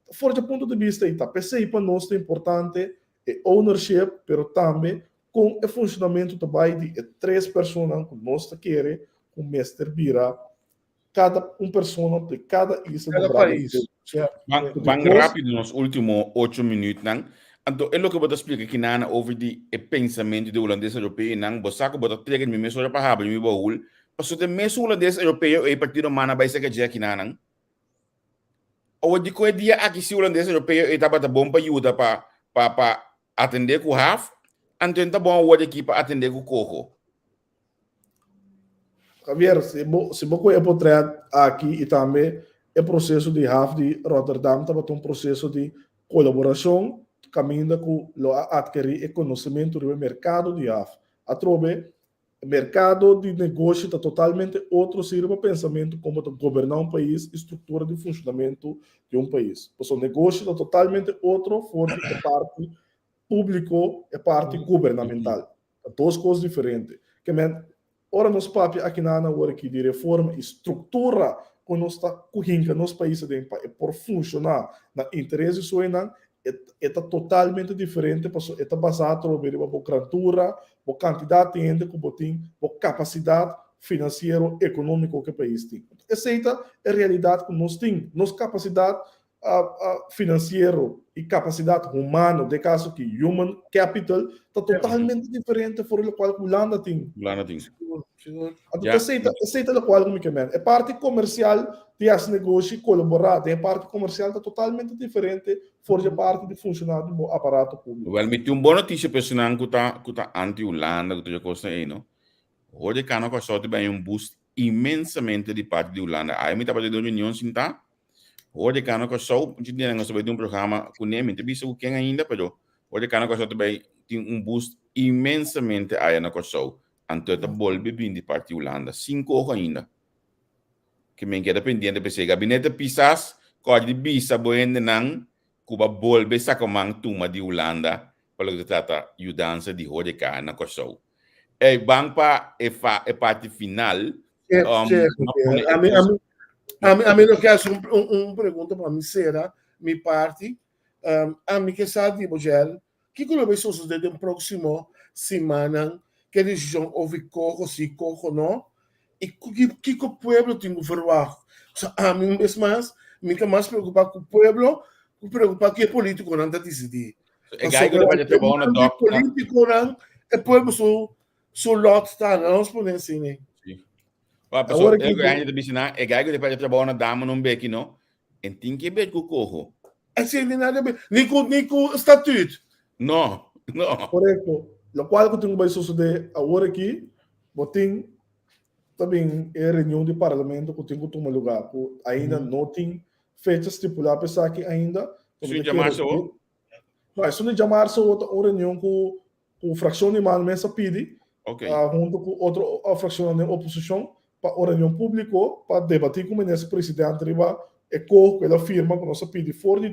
for dje punto di bista ei ta. P'esei pa nos ta importante e ownership, pero tambe Kon e funshonamentu ta bai di e tres personanan ku nos ta kere ku mester bira kada un persona di kada isla Kada nombrá den pais. Bijbel? Ja. Ban, Ku ban di nos rápido nos último ocho minuutnan. Anto e loke bo ta splika kinana over di e pensamentu di hulandes europeonan, bo sa ku bo ta trek mi mesora pa habri mi baul. Pasobra ta e mesun hulandes europeo ei partido man a bai saka dje akinanan. Awor dikon e dia aki si hulandes europeo ei tabata bon pa yuda pa pa pa atendé ku haf, anto e no ta bon awor aki pa atendé ku koho? Javier, si bo si bo kohe e potret aki i tambe e proseso di haf di Rotterdam tabata un proseso di kolaborashon kaminda ku lo a atkerí e konosementu riba e merkado di haf. Atrobe Merkado di negoshi ta totalmente otro si riba pensamentu kon bo ta goberná un pais i struktura di funshonamentu di un pais. Pasobra negoshi ta totalmente otro for di e parti públiko, e parti gubernamental. Ta dos kos diferente. Ke men, ora nos papia akinan awor aki di reforma i struktura ku nos ta ku hinka nos pais aden pa e por funshoná na interes di su einan, e ta totalmente diferente pasobra e ta basá atrobe riba bo grantura, bo kantidat di hende ku bo tin, bo kapasidat finansiero, ekonómiko ku e pais tin. Esei ta e realidat ku nos tin. Nos kapasidat finansiero i kapasidat humano, den e kaso aki human capital, ta totalmente diferente for di lokual ku Hulanda tin. Hulanda tin. Anto esei ta, esei ta lokual ku mi ke men. E parti komersial di hasi negoshi, kolaborá den e parti komersial ta totalmente diferente for di e parti di funshoná di bo aparato públiko. Wèl, mi tin un bon notisia pa esnan ku ta ku ta anti Hulanda, ku tur e kosnan ei, no. Hoor di Kano Kòrsou ta bai un boost inmensamente di parti di Hulanda. Awe mi tabata den un reunion sintá, hoor di Kano Kòrsou, un dje nan a bai den un programa kuné, mi no ta bisa ku ken ainda, pero hoor di Kano Kòrsou ta bai tin un boost inmensamente aya na Kòrsou. Anto e ta bolbe bin di parti Hulanda, sin koho ainda. Ke men keda pendiente p'esei. Gabinete Pisas kòrda di bisa bo hendenan ku bo a bolbe saka man tuma di Hulanda pa loke ta trata yudansa di horeca na Kòrsou. Ey, ban pa e fa e parti final. Che, che, ami, ami, ami, ami lo ke hasi un, un, un pregunta pa mi sera mi parti. Um, ami ke sa di bo, Jel, Kiko lo bay sosode den proximo simannan ke decision of i coho si coho no i kiko pueblo tin ku verwacht. So ami un bes mas mi ta mas preocupa ku pueblo ku preocupa ke politiconan ta decidi. E gai ku ta bay trabou na dok. Politiconan e pueblo su su lot ta na nos pone asina. Si. Wa paso e gai ta bisa nan e gai ku ta bay trabou na dama no beki no En tin ke ber ku koho. Esei ni nada ber, ni ku ni ku statuut. No, no. Korekto. Lokual ku tin ku bai sosodé awor aki, bo tin ta bin e reunion di parlamento ku tin ku tuma lugá, ku ainda no tin fecha stipulá pa esaki ainda. Esun djamarsa awor? No, esun di djamarsa awor ta un reunion ku ku frakshon di man mes a pidi, hunto ku otro frakshonnan den oposishon, pa un reunion públiko pa debatí ku minister presidente riba e koho ku el a firma ku nos a pidi for di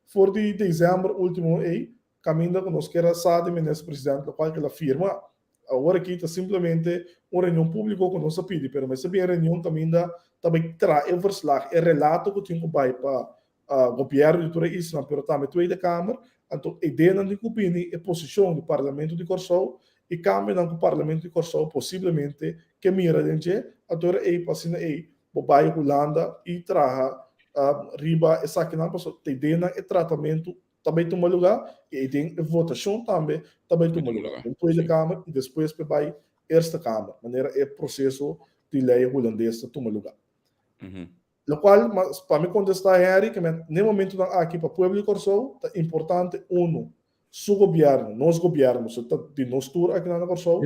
for di desèmber último ei, kaminda ku nos kier a sa di minister presidente lokual ku el a firma. Awor aki ta simplemente un reunion públiko ku nos a pidi, pero mester bin e reunion kaminda ta bai traha e verslag, e relato ku tin ku bai pa Gobièrnu di tur e islanan, pero tambe Tweede Kamer, anto e ideanan tin ku bini e posishon di Parlamento di Kòrsou i kambionan ku Parlamento di Kòrsou posiblemente ke mira den dje, anto ora ei pa asina ei bo bai Hulanda i traha riba esakinan pasobra ta ideanan e tratamentu ta bai tuma lugá i den e votashon tambe ta bai tuma lugá den Tweede Kamer i despues pa e bai Eerste Kamer manera e proseso di lei hulandes ta tuma lugá. Lokual, pa mi kontestá Henry, ke men n'e momentunan aki pa pueblo di Kòrsou ta importante unu, su gobièrnu, nos gobièrnu, pasobra ta di nos tur akinan na Kòrsou,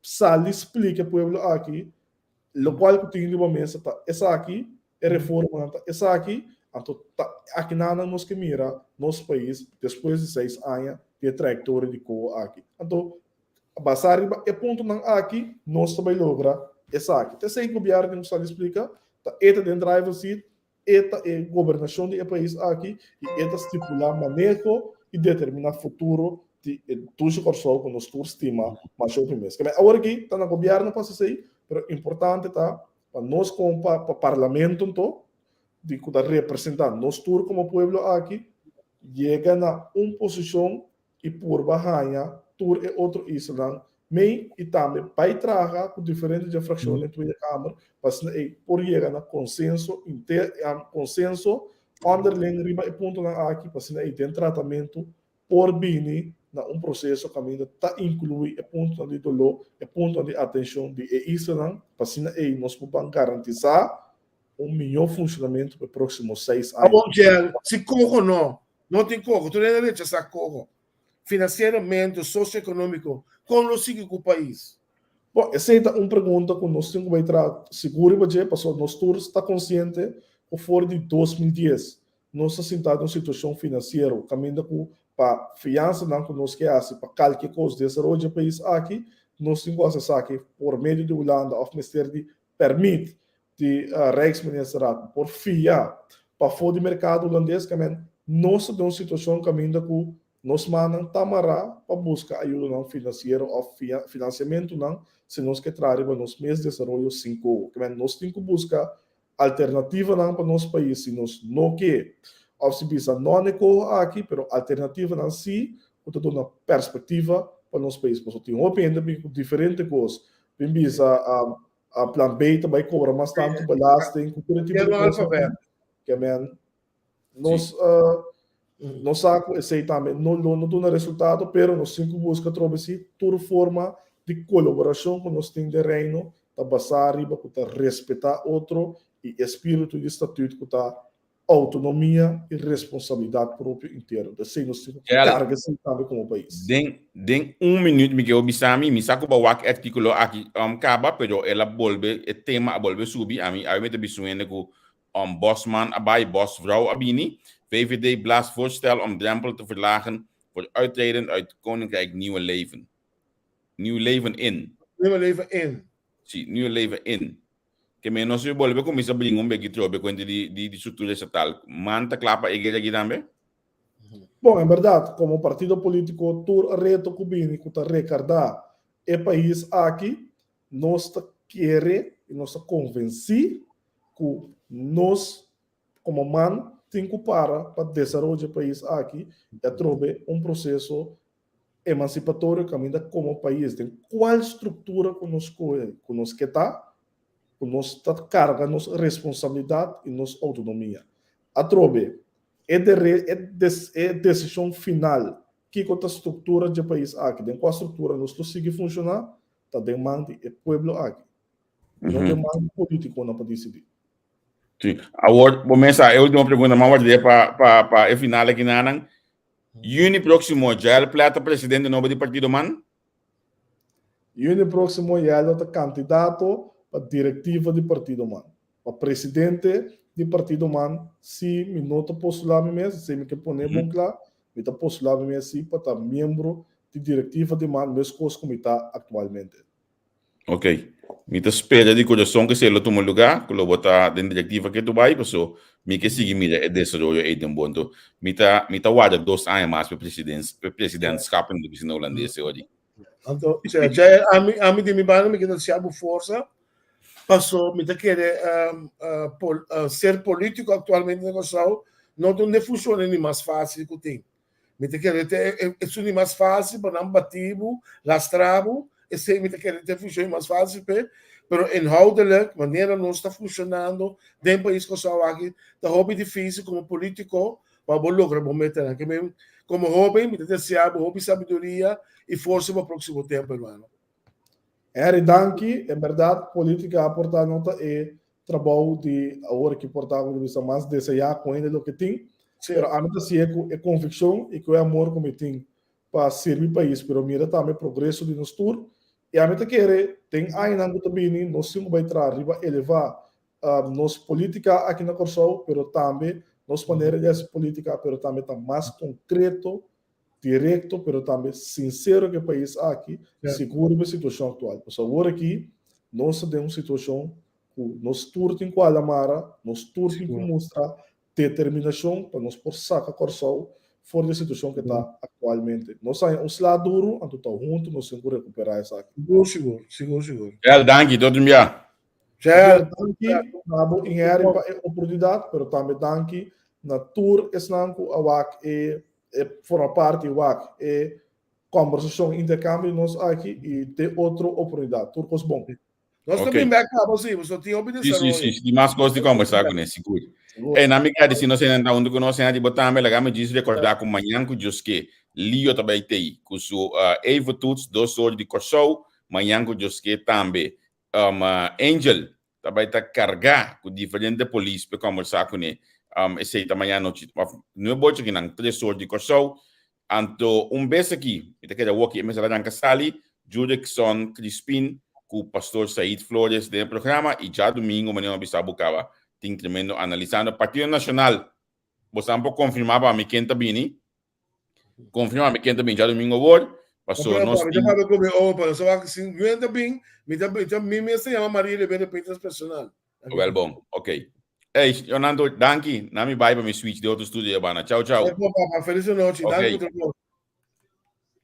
sali splika e pueblo aki lokual ku tin riba mesa ta esaki, e reformanan ta esaki, anto ta akinan nos ke mira nos pais despues di seis aña di e trayektoria di koho aki. Anto Basá riba e puntonan aki, nos ta bai logra esaki. Ta esei gobièrnu tin ku sali splika, ta e ta den driver seat, e ta e gobernashon di e pais aki i e ta stipulá maneho i determiná futuro di e dushi Kòrsou ku nos tur stima masha hopi mes. Keme awor aki ta na gobièrnu pa hasi esei, pero importante ta pa nos komo pa parlamento anto di ku ta representá nos tur komo pueblo aki yega na un posishon i purba haña tur e otro islanan mei i tambe bai traha ku diferente dje frakshon den Tweede Kamer pa asina ei por yega na konsenso konsenso onderling riba e puntonan aki pa asina ei den tratamentu. por bini na un proseso kaminda ta inkluí e puntonan di doló, e puntonan di atenshon di e islanan, pa asina ei nos por ban garantisá un mihó funshonamentu pa e próksimo seis aña. Awor Jel, si koho no, no tin koho, tur hende a rechasá koho. Finansieramente, sosioekonómiko, kon lo sigui ku pais? Bon, esei ta un pregunta ku nos tin ku bai traha sigur riba dje, pasobra nos tur ta konsiente ku for di 2010 nos ta sintá den un situashon finansiero kaminda ku pa fiansanan ku nos ke hasi pa kalke kos desaroyo dje pais aki, nos tin ku hasi esaki por medio di Hulanda òf mester di pèrmit di Rijksministerraad por fia pafó di merkado hulandes, kamen nos ta den un situashon kaminda ku nos mannan ta mará pa buska ayudonan finansiero òf finansiamentunan si nos ke traha riba nos mes desaroyo sin koho. Kamen nos tin ku buska alternativanan pa nos pais si nos no ke òf si bisa no na e koho aki, pero alternativanan si ku ta duna perspektiva pa nos pais. Pasobra tin hopi hende bin ku diferente kos, bin bisa A plan B ta bai cobra mas tanto belasting cu tur e tipo di cosnan. Ke men nos nos sa cu esey tambe no lo no duna resultado, pero nos tin cu busca atrobe si tur forma di colaboracion cu nos tin den Reino ta basa riba cu ta respeta otro y e spiritu di statuut cu ta Autonomia i responsabilidat propio interno. Ta esei nos tin ku karga esei tambe komo pais. Den den un minuut mi ke bo bisa mi, mi sa ku bo a wak e artíkulo aki kaba, pero el a bolbe, e tema a bolbe subi, ami awe mi ta bisuende ku Bosman a bai, Bosvrouw a bini, VVD blaast voorstel om drempel te verlagen voor uittreden uit Koninkrijk Nieuwe Leven. Nieuw Leven in. Nieuwe Leven in. Si, Nieuwe Leven in. Ke men nos bolbe kuminsá bringa un beki trobe kuenta di di di struktura estatal. Man ta kla pa e guera aki tambe? Bon, en bèrdat, komo partido polítiko tur reto ku bini ku ta rekardá e pais aki, nos ta kere i nos ta konvensí ku nos komo man tin ku para pa desaroyo e pais aki i atrobe un proseso emansipatorio kaminda komo pais den kual struktura ku nos skohe ku nos ke ta, ku nos ta karga nos responsabilidat i nos outonomia. Atrobe, e e desishon final kiko ta struktura dje pais aki, den kua struktura nos lo sigui funshoná, ta den man di e pueblo aki, no den man di politikonan pa disidí. Sí. Awor, bo mesa, e último pregunta, ma ward'é pa, pa, pa e final aki nanan. Juni próksimo, Jael Plet ta presidente nobo di Partido man? Juni próksimo, Jael lo ta kandidato pa direktiva di Partido man. Pa presidente di Partido man, si mi no ta postulá mi mes, esei mi ke pone bon kla, mi ta postulá mi mes si pa ta miembro di direktiva di man meskos ku mi ta aktualmente. Ok. Mi ta spera di kurason ku esei lo tuma lugá, ku lo bo ta den direktiva ke tu bai, paso mi ke sigui mira e desaroyo ei den bo. Anto mi ta mi ta warda dos aña mas pa e presidens pa e presidentschap den oficina hulandes e ora. Anto, sea, dja ami ami di mi banda mi ke ta deseá bo forsa, paso mi ta kere pol ser polítiko aktualmente na Kòrsou no ta un de funshonnan di mas fásil ku tin. Mi ta kere te esun di mas fácil pa nan bati bo, lastra bo, esei mi ta kere te funcion mas fácil p'e, pero inhoudelijk, manera nos ta funcionando den pais Kòrsou aki, ta hopi difícil komo polítiko pa bo logra bo metanan. Ke men, komo hóben mi ta desea bo hopi sabiduria i forsa pa próksimo tempu, hermano. Henry, danki. En bèrdat, polítika a porta no ta e trabou di awor ki por ta ku bisa mas deseá ku hende loke tin, pero ami ta si'e ku e konvikshon i ku e amor ku mi tin pa sirbi pais, pero mira tambe progreso di nos tur, i ami ta kere den añanan ku ta bini nos tin ku bai traha riba elevá nos polítika aki na Kòrsou, pero tambe nos manera di hasi polítika, pero tambe ta mas konkreto direkto pero tambe sinsero ku e pais aki, sigur riba e situashon aktual. Pasobra awor aki nos ta den un situashon ku nos tur tin ku hala mara, nos tur tin ku mustra determinashon pa nos por saka Kòrsou for di e situashon ku e ta aktualmente. Nos haña un sla duru, anto ta huntu nos tin ku rekuperá esaki. Sigur, sigur, sigur, sigur. Jael, danki, tot un bia. Jael, danki na bo i Harry pa e oportunidat, pero tambe danki na tur esnan ku a wak e e forma parti wak e kombersashon interkambio di nos aki i te otro oportunidat. Tur kos bon. Nos ta bin bek kaba si, pasobra tin hopi desaroyo. Si, si, si, tin mas kos di kombersá kuné, sigur. Ey, nan mi gradisí nos hendenan huntu ku nos, hende di bo tambe. Laga mi djis rekordá ku mañan ku Dios ke, Lio ta bai tei ku su Eventoets, 2 or di Kòrsou, mañan ku Dios ke tambe. Angel ta bai ta kargá ku diferente polis pa kombersá kuné. Esei ta mañan anochi, òf 9 ocho kinan, 3 or di Kòrsou. Anto un bes aki, mi ta keda woki e mester a ranka sali, Jurickson Crispin ku Pastor Said Flores den e programa i djadumingu manera mi a bisa bo kaba tin tremendo analisando Partido Nashonal. Bo sa por konfirmá pa mi ken ta bini? Konfirmá mi ken ta bini djadumingu awor. Paso nos tin. Mi ta papia ku mi opa, nos a wak si Yuen ta bin, mi ta mi ta mi mes ta yama Maria Libera Peters personal. Wel bon, ok. Ey, Jonando, danki. Na mi bai pa mi switch di otro studio ya bana. Chao, chao. Papa, feliz nochi. Ok. Danki pa.